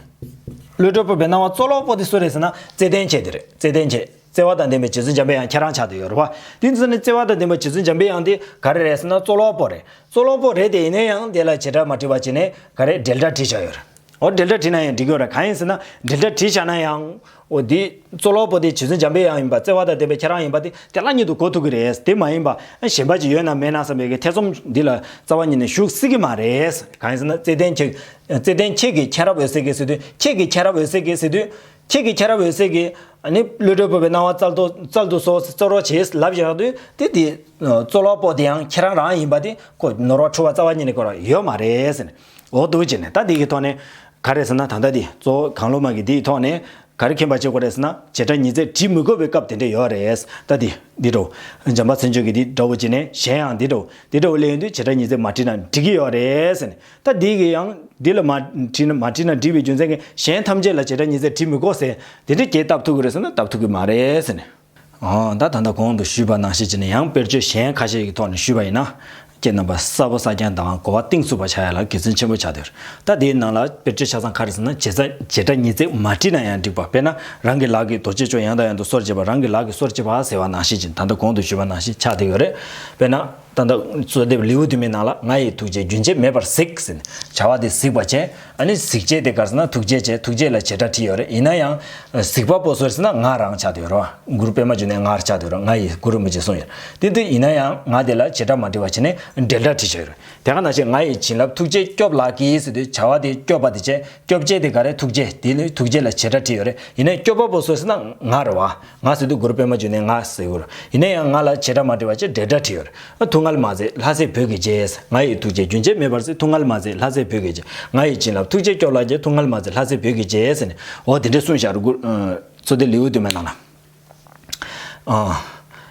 བློ་གྲོས་སྤོབས་པའི་སྣང་བ་རྩོལ་བ་པོ་དེ་སུ་རེད་ཟེར་ན་བརྩེ་ལྡན་ཁྱེད་དེ་རེད། བརྩེ་ལྡན་ཁྱེད། བརྩེ་བ་དང་ལྡན་པའི་རྗེ་བཙུན་འཇམ་པའི་དབྱངས་ཁྱེད་རང་ཆགས་བསྡད་ཡོད་རེད་བ། དེ་ཚོ་ནི་བརྩེ་བ་དང་ལྡན་པའི་རྗེ་བཙུན་འཇམ་པའི་དབྱངས་དེ་ག་རེ་རེད་ཟེར་ན་རྩོལ་བ་པོ་རེད། རྩོལ་བ་པོ་རེད་དེ་ཡིན་ན་ཡང་དེ་ལ་བྱེད་སྒྲ་མ་བྲིས་པ་བྱས་ནས་ག་རེ་འབྲེལ་སྒྲ་བྲིས་བཞག་ཡོད་རེད། འོ་འབྲེལ་སྒྲ་བྲིས་ན་ཡང་འགྲིག་གི་ཡོད་རེད། གང་ཡིན་ཟེར་ན་འབྲེལ་སྒྲ་བྲིས་བཞག་ན་ཡང་། འོ་དེ་རྩོལ་བ་པོ་དེ་རྗེ་བཙུན་འཇམ་པའི་དབྱངས་ཡིན་པ་བརྩེ་བ་དང་ལྡན་པའི་ཁྱེད་རང་ཡིན་པ་དེ་དེ་ལ་གཉིས་དུ་གོ་ཐུབ་ཀྱི་རེད། དེ་མ་ཡིན་པ་གཞན་པ་ཅིག་ཡོད་ན་མེད་ན་བསམ་པའི་གི་ཐེ་ཚོམ་འདི་ལ་རྩ་བ་ཉིད་ནས་ཞུགས་སྲིད་ཀྱི་མ་རེད། གང་ཡིན་ཟེར་ན་བརྩེ་ལྡན་ཁྱེད། བརྩེ་ལྡན་ཁྱེད་ཀྱི་ཁྱེད་རབ་འོད་གསལ་གྱི་ཟེར་དུས་ཁྱེད་ཀྱི་ཁྱེད་རབ་འོད་གསལ་གྱི་ཟེར་དུས། ཁྱེད་ཀྱི་ཁྱེད་རབ་འོད་གསལ་གྱི་ཨ་ནི་བློ་གྲོས་སྤོབས་པའི་སྣང་བ་རྩལ་དུ་རྩལ་དུ་སོ་རྩོལ་རོགས་བྱེད་ལབ་བཞག་དུས་དེ་དེ་རྩོལ་བ་པོ་དེ་ཡང་ཁྱེད་རང་རང་ཡིན་པ་དེ་ཁོ་ནོར་བ་འཁྲུལ་བ་རྩ་བ་ཉིད་ནས་ཁོ་རང་ཡོད་མ་རེད་ཟེར་ནས། འོ་འདུག་བྱས་ནས་ད་དེ་གི་ཐོག་ནས་ག་རེ་ཟེར་ན་ད་ལྟ་དེ་གཙོ་བོ་གང་བློ་མ་གི་དེའི་ཐོག་ནས་ག་རེ་མཁྱེན་པ་བྱེད་དགོས་རེད་ཟེར་ན་བྱེད་སྒྲ་ཉིས་བརྩེགས་བྲིས་མི་དགོས་པའི་སྐབས་དེ་འདྲ་ཡོད་རེད། ད་དེ་འདི་འདྲ་བོ་འཇམ་དཔལ་མཚན་བརྗོད་ཀྱི་འདི་འདྲ་བོ་བྱས་ནས་གཞན་ཡང་འདི་འདྲ་བོ་འདི་འདྲ་བོ་སླེབས་ཡོང་དུས་བྱེད་སྒྲ་ཉིས་བརྩེགས་མ་བྲིས་ན་འགྲིག་གི་ཡོད་རེད་ཟེར་ནས། ད་འདི་གི་ཡང་འདི་ལ་མ་བྲིས་ན་མ་བྲིས་ན་འགྲིག་པའི་རྒྱུ་མཚན་གྱིས་གཞན་ཐམས་ཅད་ལ་བྱེད་སྒྲ་ཉིས་བརྩེགས་བྲིས་མི་དགོས་ཟེར་དེ་འདྲ་སྐད་བཏབ་ཐུབ་ཀྱི་རེད་ཟེར་ན་བཏབ་ཐུབ་ཀྱི་མ་རེད་ཟེར་ནས། ཨོ་ད་ད་ལྟ་གོང་དུ་ཞུས་པ་ནང་བཞིན་བྱས་ནས་ཡང་དཔེར་བརྗོད་གཞན་ཁ་ཤས་ཀྱི་ཐོག་ནས་ཞུས་པ་ཡིན་ན། ཁྱེད་རྣམ་པ་ས་བོ་ས་རྐྱང་དང་གོ་བ་གཏིང་ཚུགས་པ་ཆགས་ཡ་ལ་དགེ་མཚན་ཆེན་པོ་ཆགས་བསྡད་ཡོད་རེད། ད་དེའི་ནང་ལ་དཔེར་བརྗོད་ཆ་ཚང་ག་རེ་ཟེར་ན་བྱེད་སྒྲ་བྱེད་སྒྲ་ཉིས་བརྩེགས་མ་བྲིས་ན་ཡང་འགྲིག་པ། དཔེར་ན་རང་གི་ལག་གིས་རྡོ་རྗེ་ལྕོག་ཡང་དང་ཡང་དུ་སོར་བྱེད་པ། རང་གི་ལག་གིས་སོར་བྱེད་པ་ཟེར་བ་ནང་བཞིན་བྱས་ནས་ད་ལྟ་གོང་དུ་ཞུས་པ་ནང་བཞིན་ཆགས་བསྡད་ཡོད་རེད། དཔེར་ན། ད་ལྟ་གསོལ་འདེབས་ལེའུ་བདུན་མའི་ནང་ལ་ང་ཡི་ཐུགས་རྗེས་རྒྱུན་ཆད་མེད་པར་གཟིགས་ཟེར་ནས་བྱ་བ་དེ་གཟིགས་པ་བྱས། ཨ་ནི་གཟིགས་བྱས་དེ་ག་རེ་ཟེར་ན་ཐུགས་རྗེ་བྱས། ཐུགས་རྗེ་ལ་བྱེད་སྒྲ་བྲིས་ཡོད་རེད། ཡིན་ན་ཡང་གཟིགས་པ་པོ་སུ་རེད་ཟེར་ན་ང་རང་ཆགས་བསྡད་ཡོད་རེད་བ། གུ་རུ་པདྨ་འབྱུང་གནས་ང་རང་ཆགས་བསྡད་ཡོད་རེད། ང་ཡི་གུ་རུ་རིན་པོ་ཆེ་གསུངས་ཡོད་རེད། དེ་དུས་ཡིན་ན་ཡང་ང་དེ་ལ་བྱེད་སྒྲ་མ་བྲིས་པ་བྱས་ནས་འབྲེལ་སྒྲ་བྲིས་བཞག་ཡོད་རེད། དེ་ག་ནང་བཞིན་ང་ཡི་བྱིན་རླབས་ཐུགས་རྗེས་སྐྱོབས་ལགས་ཀྱིས་ཟེར་དུས་བྱ་བ་དེ་སྐྱོབ་པ་དེ་བྱས། སྐྱོབ་བྱེད་དེ་ག་རེ་ཐུགས་རྗེ། དེ་ནི་ཐུགས་རྗེ་ལ་བྱེད་སྒྲ་བྲིས་ཡོད་རེད། ཡིན་ནའི་སྐྱོབ་པ་པོ་སུ་རེད་ཟེར་ན་ང་རེད་བ། ང་ཟེར་དུས་གུ་རུ་པདྨ་འབྱུང་གནས་ང་ཟེར་གྱི་ཡོད་རེད། ཡིན་ན་ཡང་ང་ལ་བྱེད་སྒྲ་མ་བྲིས་པ་བྱས་འབྲེལ་སྒྲ་བྲིས་ཡོད་རེད། ཐུགས་ངལ་མ་མཛད་ལྷ་སྲས་བོད་ཀྱི་རྗེ། ང་ཡི་ཐུགས་རྗེས་རྒྱུན་ཆད་མེད་པར་གཟིགས། ཐུགས་ངལ་མ་མཛད་ལྷ་སྲས་བོད་ཀྱི་རྗེ། ང་ཡི་བྱིན་རླབས་ཐུགས་རྗེས་སྐྱོབས་ལགས་ཀྱིས། ཐུགས་ངལ་མ་མཛད་ལྷ་སྲས་བོད་ཀྱི་རྗེ་ཟེར་ནས། འོ་དེ་འདྲས་གསུངས་བཞག་རེད། གུ་རུ་གསོལ་འདེབས་ལེའུ་བདུན་མའི་ནང་ལ། ཨ།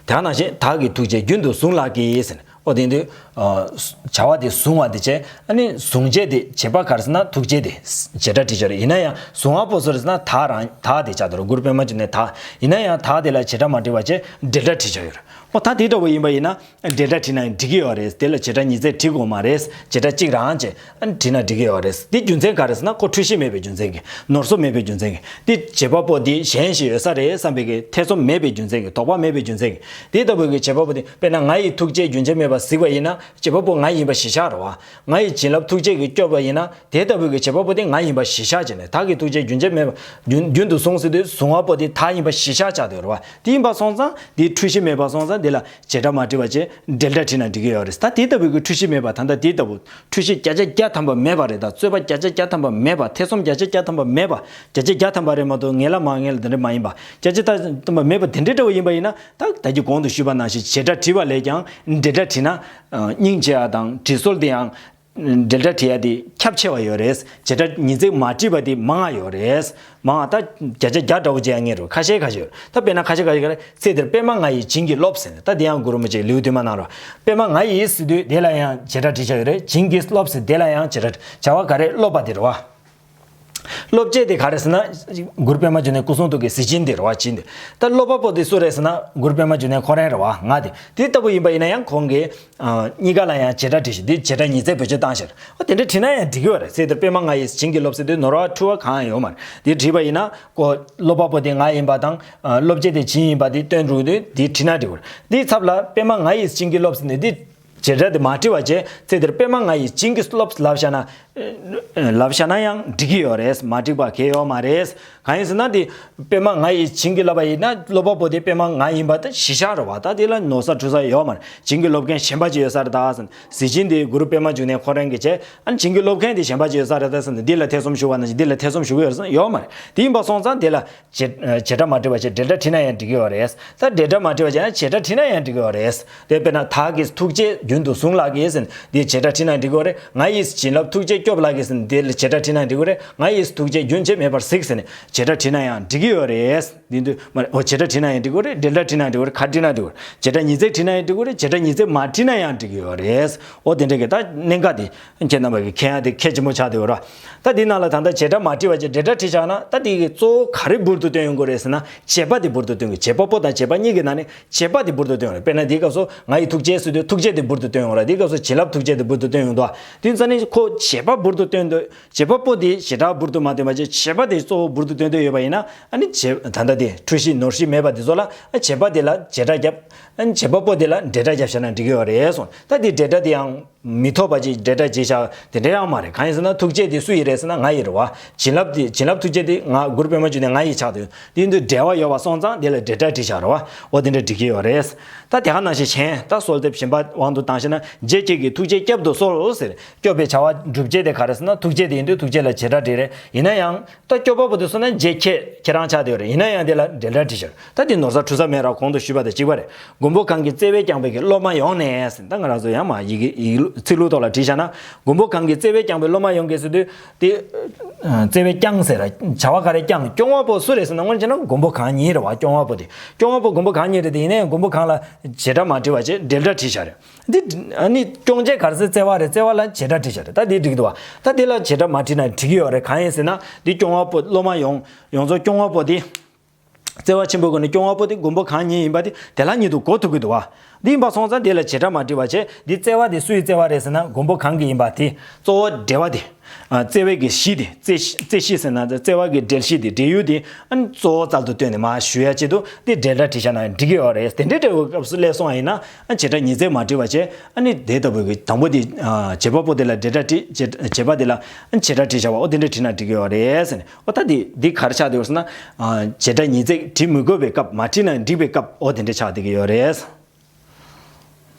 དེ་ག་ནང་བཞིན་བདག་གི་ཐུགས་རྗེས་རྒྱུན་དུ་བཟུང་ལགས་ཀྱིས་ཟེར་ནས། འོ་དེ་དུས། ཨ། བྱ་བ་དེ་བཟུང་བ་དེ་བྱས། ཨ་ནི་བཟུང་བྱེད་དེ་བྱེད་པ་ག་རེ་ཟེར་ན་ཐུགས་རྗེ་དེ་བྱེད་སྒྲ་བྲིས་བཞག་རེད། ཡིན་ན་ཡང་བཟུང་བ་པོ་སུ་རེད་ཟེར་ན་བདག་རང་བདག་དེ་ཆགས་བསྡད་རེད། གུ་རུ་པདྨ་འབྱུང་གནས་བདག་ཡིན་ན་ཡང་བདག་དེ་ལ་བྱེད་སྒྲ་མ་བྲིས་པ་བྱས་འབྲེལ་སྒྲ་བྲིས་བཞག་ཡོད་རེད། འོ་ད་དེ་འདྲ་བོ་ཡིན་པ་ཡིན་ན། འབྲེལ་སྒྲ་བྲིས་ན་ཡང་འགྲིག་གི་ཡོད་རེད། དེ་ལ་བྱེད་སྒྲ་ཉིས་བརྩེགས་བྲིས་དགོས་མ་རེད། བྱེད་སྒྲ་གཅིག་རང་བྱས་ཨ་ནི་བྲིས་ན་འགྲིག་གི་ཡོད་རེད། དེ་རྒྱུ་མཚན་ག་རེ་ཟེར་ན་ཁོ་འཁྲུལ་གཞི་མེད་པའི་རྒྱུ་མཚན་གྱིས། ནོར་སོ་མེད་པའི་རྒྱུ་མཚན་གྱིས། དེ་བྱེད་པ་པོ་དེ་གཞན་ཞིག་ཡོད་ས་རེད་བསམ་པའི་གི་ཐེ་ཚོམ་མེད་པའི་རྒྱུ་མཚན་གྱིས། དོགས་པ་མེད་པའི་རྒྱུ་མཚན་གྱིས། དེ་ལྟ་བུའི་གི་བྱེད་པ་པོ་དེ་དཔེར་ན་ང་ཡི་ཐུགས་རྗེས་རྒྱུན་ཆད་མེད་པར་གཟིགས་པ་ཡིན་ན་བྱེད་པ་པོ་ང་ཡིན་པ་གཞི་བཞག་རེད་བ། ང་ཡི་བྱིན་རླབས་ཐུགས་རྗེ་གིས་སྐྱོབ་པ་ཡིན་ན་དེ་ལྟ་བུའི་གི་བྱེད་པ་པོ་དེ་ང་ཡིན་པ་གཞི་བཞག་བྱས་ནས་བདག་གི་ཐུགས་རྗེས་རྒྱུན་ཆད་མེད་པར་རྒྱུན་རྒྱུན་དུ་བཟུང་ཟེར་དུས་བཟུང་བ་པོ་དེ་བདག་ཡིན་པ་གཞི་བཞག་ཆགས་བསྡད་ཡོད་རེད་བ། དེ་ཡིན་པ་སོང་ཙང་དེ་འཁྲུལ་གཞི་མེད་པ་སོང་ཙང་དེ་ལ་བྱེད་སྒྲ་མ་བྲིས་པ་བྱས་འབྲེལ་སྒྲ་བྲིས་ན་འགྲིག་གི་ཡོད་རེད། ད་དེ་ལྟ་བུའི་གི་འཁྲུལ་གཞི་མེད་པ། ད་ལྟ་དེ་ལྟ་བུ་འཁྲུལ་གཞི་བརྒྱ་ཆ་བརྒྱ་ཐམ་པ་མེད་པ་རེད། ད་རྩོད་པ་བརྒྱ་ཆ་བརྒྱ་ཐམ་པ་མེད་པ། ཐེ་ཚོམ་བརྒྱ་ཆ་བརྒྱ་ཐམ་པ་མེད་པ། བརྒྱ་ཆ་བརྒྱ་ཐམ་པ་རེད་མ་གཏོགས་ངེས་ལ་མ་ངེས་ལ་དེ་འདྲ་མ་ཡིན་པ། བརྒྱ་ཆ་ཐམ་པ་མེད་པ་དེ་འདྲའི་འདྲ་བོ་ཡིན་པ་ཡིན་ན་ད་ད་གི་གོང་དུ་ཞུས་པ་ནང་བཞིན་བྱེད་སྒྲ་བྲིས་པ་ལས་ཀྱང་འབྲེལ་སྒྲ་བྲིས་ན་སྙིང་རྗེ་བ་དང་དྲི་བཟོད་དེ་ཡང་། འབྲེལ་སྒྲ་བྲིས་ཡ་དེ་ཁྱབ་ཆེ་བ་ཡོད་རེད། བྱེད་སྒྲ་ཉིས་བརྩེགས་མ་བྲིས་པ་དེ་མང་བ་ཡོད་རེད། མང་བ་ད་བརྒྱ་ཆ་བརྒྱ་འདྲ་བོ་བྱེད་ཡ་ངེས་རེད། ཁ་ཤས་ཁ་ཤས་ཡོད་རེད། ད་དཔེར་ན་ཁ་ཤས་ཁ་ཤས་ག་རེ། ཚེ་འདིར་པདྨ་ང་ཡིས་བྱིན་གྱིས་རློབས་ཟེར་ནས། ད་དེ་ཡང་གུ་རུ་རིན་པོ་ཆེས་ལེའུ་བདུན་མ་ནང་རེད་བ། པདྨ་ང་ཡིས་ཟེར་དུས་དེ་ལ་ཡང་བྱེད་སྒྲ་བྲིས་བཞག་ཡོད་རེད། བྱིན་གྱིས་རློབས་ཟེར་དེ་ལ་ཡང་བྱེད་སྒྲ། བྱ་བ་ག་རེ། རློབ་པ་དེ་རེད་བ། རློབ་བྱེད་དེ་ག་རེ་ཟེར་ན། གུ་རུ་པདྨ་འབྱུང་གནས་སྐུ་གསུང་ཐུགས་ཀྱི་གཟི་བྱིན་དེ་རེད་བ། བྱིན་དེ། ད་རློབ་པ་པོ་དེ་སུ་རེད་ཟེར་ན་གུ་རུ་པདྨ་འབྱུང་གནས་ཁོ་རང་རེད་བ། ང་དེ། དེ་ལྟ་བུ་ཡིན་པ་ཡིན་ན་ཡང་ཁོང་གིས། ཨ། གཉིས་ཀ་ལ་ཡང་བྱེད་སྒྲ་བྲིས་ཤིང་། འདི་བྱེད་སྒྲ་ཉིས་བརྩེགས་བེད་སྤྱོད་བཏང་ཕྱིར། འོ་དེ་འདྲ་བྲིས་ན་ཡང་འགྲིག་གི་ཡོད་རེད། ཚེ་འདིར་པདྨ་ང་ཡིས་བྱིན་གྱིས་རློབས་ཟེར་དུས་ནོར་བ་འཁྲུལ་བ་གང་ཡང་ཡོད་མ་རེད། འདི་བྲིས་པ་ཡིན་ན་ཁོ་རློབ་པ་པོ་དེ་ང་ཡིན་པ་དང་། ཨ། རློབ་བྱེད་དེ་བྱིན་ཡིན་པ་དེ་སྟོན་འགྲོ་དུས་འདི་བྲིས་ན་འགྲིག་གི་རེད། འདིའི་ཚབ་ལ་པདྨ་ང་ཡིས་བྱིན་གྱིས་རློབས་ཟེར་ནས་འདི། བྱེད་སྒྲ་དེ་མ་བྲིས་པ་བྱས་ཚེ་འདིར་པདྨ་ང་ཡིས་བྱིན་གྱིས་རློབས་ལབ་བཞག་ན། ལབ་བཞག་ན་ཡང་འགྲིག་གི་ཡོད་རེད། མ་འགྲིག་པ་གང་ཡོད་མ་རེད། གང་ཡིན་ཟེར་ན་དེ། པདྨ་ང་ཡིས་བྱིན་གྱིས་བརླབས་པ་ཡིན་ན་རློབ་པ་པོ་དེ་པདྨ་ང་ཡིན་པ་དེ་གཞི་བཞག་རེད་བ། ད་དེ་ལ་ནོར་ས་འཁྲུལ་ས་ཡོད་མ་རེད། བྱིན་གྱིས་རློབ་མཁན་གཞན་པ་ཅིག་ཡོད་ས་རེད་ད་ཟེར། གཟི་བྱིན་དེ་གུ་རུ་པདྨ་འབྱུང་གནས་ཁོ་རང་གིས་བྱས། ཨ་ནི་བྱིན་གྱིས་རློབ་མཁན་དེ་གཞན་པ་ཅིག་ཡོད་ས་རེད་ད་ཟེར་ནས་འདི་ལ་ཐེ་ཚོམ་ཞུགས་པ་ནང་བཞིན་འདི་ལ་ཐེ་ཚོམ་ཞུགས་ཀྱི་ཡོད་རེད་ཟེར་ན་ཡོད་མ་རེད། དེ་ཡིན་པ་སོང་ཙང་དེ་ལ། བྱེད་བྱེད་སྒྲ་མ་བྲིས་པ་བྱས་འབྲེལ་སྒྲ་བྲིས་ན་ཡང་འགྲིག་གི་ཡོད་རེད། ད་འབྲེལ་སྒྲ་མ་བྲིས་པ་བྱས་ན་བྱེད་སྒྲ་བྲིས་ན་ཡང་འགྲིག་གི་ཡོད་རེད། དེ་དཔེར་ན་བདག་གི་ཐུགས་རྗེས་རྒྱུན་དུ་བཟུང་ལགས་ཀྱིས་ཟེར་ནས་འདི་བྱེད་སྒྲ་བྲིས་ན་འགྲིག་གི་ཡོད་རེད། ང་ཡི་བྱིན་རླབས་ཐུགས་རྗེས་སྐྱོབས་ལགས་ཀྱིས་ཟེར་ནས་འདི་ལ་བྱེད་སྒྲ་བྲིས་ན་འགྲིག་གི་ཡོད་རེད། ང་ཡི་ཐུགས་རྗེས་རྒྱུན་ཆད་མེད་པར་གཟིགས་ཟེར་ནས་བྱེད་སྒྲ་བྲིས་ན་ཡང་འགྲིག་གི་ཡོད་རེད། འདི་འདུག་མ་རེད། འོ་བྱེད་སྒྲ་བྲིས་ན་ཡང་འགྲིག་གི་ཡོད་རེད། འབྲེལ་སྒྲ་བྲིས་ན་འགྲིག་གི་ཡོད་རེད། ག་བྲིས་ན་འགྲིག་གི་ཡོད་རེད། བྱེད་སྒྲ་ཉིས་བརྩེགས་བྲིས་ན་ཡང་འགྲིག་གི་ཡོད་རེད། བྱེད་སྒྲ་ཉིས་བརྩེགས་མ་བྲིས་ན་ཡང་འགྲིག་གི་ཡོད་རེད། འོ་དེ་འདྲ་གི་ད་གནད་འགག་དེ། ཁྱེད་རྣམ་པ་གི་མཁྱེན་ཡ་དེ་གལ་ཆེན་པོ་ཆགས་བསྡད་ཡོད་ར། ད་འདི་ནང་ལ་ད་ལྟ་བྱེད་སྒྲ་མ་བྲིས་པ་བྱས་འབྲེལ་སྒྲ་བྲིས་བཞག་ན་ད་འདི་གི་གཙོ་བོ་ག་རེ་འབུར་དུ་བཏོན་ཡོང་གི་རེད་ཟེར་ན་བྱེད་པ་དེ་འབུར་དུ་བཏོན་གི། བྱེད་པ་པོ་དང་བྱེད་པ་གཉིས་ཀྱི་ནང་ནས་བྱེད་པ་དེ་འབུར་དུ་བཏོན་ཡོང་རེད། དཔེར་ན་འདིའི་སྐབས་སུ་ང་ཡི་ཐུགས་རྗེས་ཟེར་དུས་ཐུགས་རྗེ་དེ་འབུར་དུ་བཏོན་ཡོང་ར། འདིའི་སྐབས་སུ་བྱིན་རླབས་ཐུགས་རྗེ་དེ་འབུར་དུ་བཏོན་ཡོང་འདུག་དེ་ཙ་ནས་ཁོ་བྱེད་པ་ འབུར་དུ་སྟོན་དུ་བྱེད་པ་པོ་དེ་བྱེ་བྲག་འབུར་དུ་མ་སྟོན་པ་བྱས། བྱེད་པ་དེ་གཙོ་བོ་འབུར་དུ་སྟོན་དུ་ཡོད་པ་ཡིན་ན། ཨ་ནི་བྱེད་ད་ལྟ་དེ་འཁྲུལ་གཞི་ནོར་གཞི་མེད་པ་དེ་ཚོ་ལ། ཨ་བྱེད་པ་དེ་ལ་བྱེད་སྒྲ་བརྒྱབ། ཨ་ནི་བྱེད་པ་པོ་དེ་ལ་འབྲེལ་སྒྲ་བརྒྱབ་བཞག་ན་འགྲིག་གི་ཡོད་རེད་གསུངས། ད་དེ་འབྲེལ་སྒྲ་དེ་ཡང་མི་ཐོབ་པ་ཅིག་འབྲེལ་སྒྲ་བྱས་བཞག་དེ་འདྲ་ཡང་མ་རེད། གང་ཡིན་ཟེར་ན་ཐུགས་བསྐྱེད་དེ་སུ་ཡི་རེད་ཟེར་ན་ང་ཡི་རེད་བ། བྱིན་རླབས་དེ་བྱིན་རླབས་ཐུགས་བསྐྱེད་དེ་ང་གུ་རུ་པདྨ་འབྱུང་གནས་ང་ཡི་ཆགས་འདུག་དེ་ཡིན་དུས་འབྲེལ་བ་ཡོད་པ་སོང་ཙང་དེ་ལ་འབྲེལ་སྒྲ་བྲིས་བཞག་རེད་བ། འོ་དེ་འདྲ་འགྲིག་གི་ཡོད་རེད། ད་དེ་ག་ནང་བཞིན་གཞན་ད་གསོལ་འདེབས་གཞན་པ་དབང་དུ་བཏང་ཞེ་ན། རྗེ་ཁྱེད་ཀྱི་ཐུགས་རྗེས་བསྐྱབ་ཏུ་གསོལ་ཟེར། སྐྱོབ་པའི་བྱ་བ་སྒྲུབ་བྱེད་དེ་ག་རེ་ཟེར་ན་ཐུགས་རྗེ་དེ་ཡིན་དུས་ཐུགས་རྗེ་ལ་བྱེད་སྒྲ་བྲིས་རེད། ཡིན་ན་ཡང་ད་སྐྱོབ་པ་པོ་དེ་སོང་ན་རྗེ་ཁྱེད་ཁྱེད་རང་ཆགས་བསྡད་ཡོད་རེད། ཡིན་ན་ཡང་དེ་ལ་འབྲེལ་སྒྲ་བྲིས་ཤག་ད་དེ་ནོར་ས་འཁྲུལ་ས་མེད་ར་གོང་དུ་ཞུས་པ་དང་གཅིག་པ་རེད། མགོན་པོ་གང་གིས་བརྩེ་བས་བསྐྱངས་པའི་གི་སློབ་མ་ཡོངས་ནས་ཟེར། ད་ང་རང་ཚོ་ཡང་མ་ཡི་གེ་ཡིག་ལུགས་ཚིག་ལྷུག་ཐོག་ལ་བྲིས་བཞག་ན། མགོན་པོ་གང་གིས་བརྩེ་བས་བསྐྱངས་པའི་སློབ་མ་ཡོངས་ཀྱིས་ཟེར་དུས་དེ། བརྩེ་བས་བསྐྱངས་ཟེར་ར་བྱ་བ་ག་རེ་བསྐྱངས། སྐྱོང་བ་པོ་སུ་རེད་ཟེར་ན་སྔོན་བྱས་ན་མགོན་པོ་གང་ཉིད་རེད་བ། སྐྱོང་བ་པོ་དེ། སྐྱོང་བ་པོ་མགོན་པོ་གང་ཉིད་རེད་དེ། ཡིན་ན་ཡང་མགོན་པོ་གང་ལ་བྱེད་སྒྲ་མ་བྲིས་པ་བྱས་འབྲེལ་སྒྲ་བྲིས་བཞག་རེད། འདི་ཨ་ནི་སྐྱོང་བྱེད་ག་རེ་ཟེར། བརྩེ་བ་རེད། བརྩེ་བ་ལ་བྱེད་སྒྲ་བྲིས་བཞག་རེད། ད་འདི་འགྲིག་འདུག་བ། ད་འདི་ལ་བྱེད་སྒྲ་མ་བྲིས་ན་འགྲིག་གི་ཡོད་རེད། གང་ཡིན་ཟེར་ན་འདི་སྐྱོང་བ་པོ་སློབ་མ་ཡོངས་ཡོངས་རྫོགས་སྐྱོང་བ་པོ་དེ། བརྩེ་བ་ཆེན་པོའི་སྒོ་ནས་སྐྱོང་བ་པོ་དེ་མགོན་པོ་གང་ཉིད་ཡིན་པ་དེ་དེ་ལ་ཉིད་དུ་གོ་ཐུབ་ཀྱི་འདུག་བ། འདི་ཡིན་པ་སོང་ཙང་དེ་ལ་བྱེད་སྒྲ་མ་བྲིས་པ་བྱས། འདི་བརྩེ་བ་དེ་སུའི་བརྩེ་བ་རེད་ཟེར་ན་མགོན་པོ་གང་གི་ཡིན་པ་དེ་གཙོ་བོ་འབྲེལ་བ་དེ། ཨ་བརྩེ་བའི་གི་གཞི་དེ། བརྩེ་གཞི་བརྩེ་གཞི་ཟེར་ན་བརྩེ་བ་གི་འབྲེལ་གཞི་དེ། འབྲེལ་ཡུལ་དེ་ཨ་ནི་གཙོ་བོ་རྩལ་དུ་བཏོན་ནས་མར་ཞུ་ཡ་ཆེད་དུ་དེ་འབྲེལ་སྒྲ་བྲིས་བཞག་ན་འགྲིག་གི་ཡོད་རེད། དེ་འདྲའི་འབྲེལ་བའི་སྐབས་སུ་སླེབས་སོང་བ་ཡིན་ན། ཨ་བྱེད་སྒྲ་ཉིས་བརྩེགས་མ་བྲིས་པ་བྱས། ཨ་ནི་དེ་ལྟ་བུའི་གི་དང་པོ་དེ་ཨ་བྱེད་པ་པོ་དེ་ལ་འབྲེལ་སྒྲ་བྲིས། བྱེད་བྱེད་པ་དེ་ལ་ཨ་བྱེད་སྒྲ་བྲིས་བཞག་པ། འོ་དེ་འདྲ་བྲིས་ན་འགྲིག་གི་ཡོད་རེད་ཟེར་ནས། འོ་ད་དེ་འདི་ག་རེ་ཆགས་བསྡད་ཡོད་ཟེར་ན། ཨ་བྱེད་སྒྲ་ཉིས་བརྩེགས་བྲིས་མི་དགོས་པའི་སྐབས། མ་བྲིས་ན་འགྲིག་པའི་སྐབས། འོ་དེ་འདྲ་ཆགས་བསྡད་ཀྱི་ཡོད་རེད།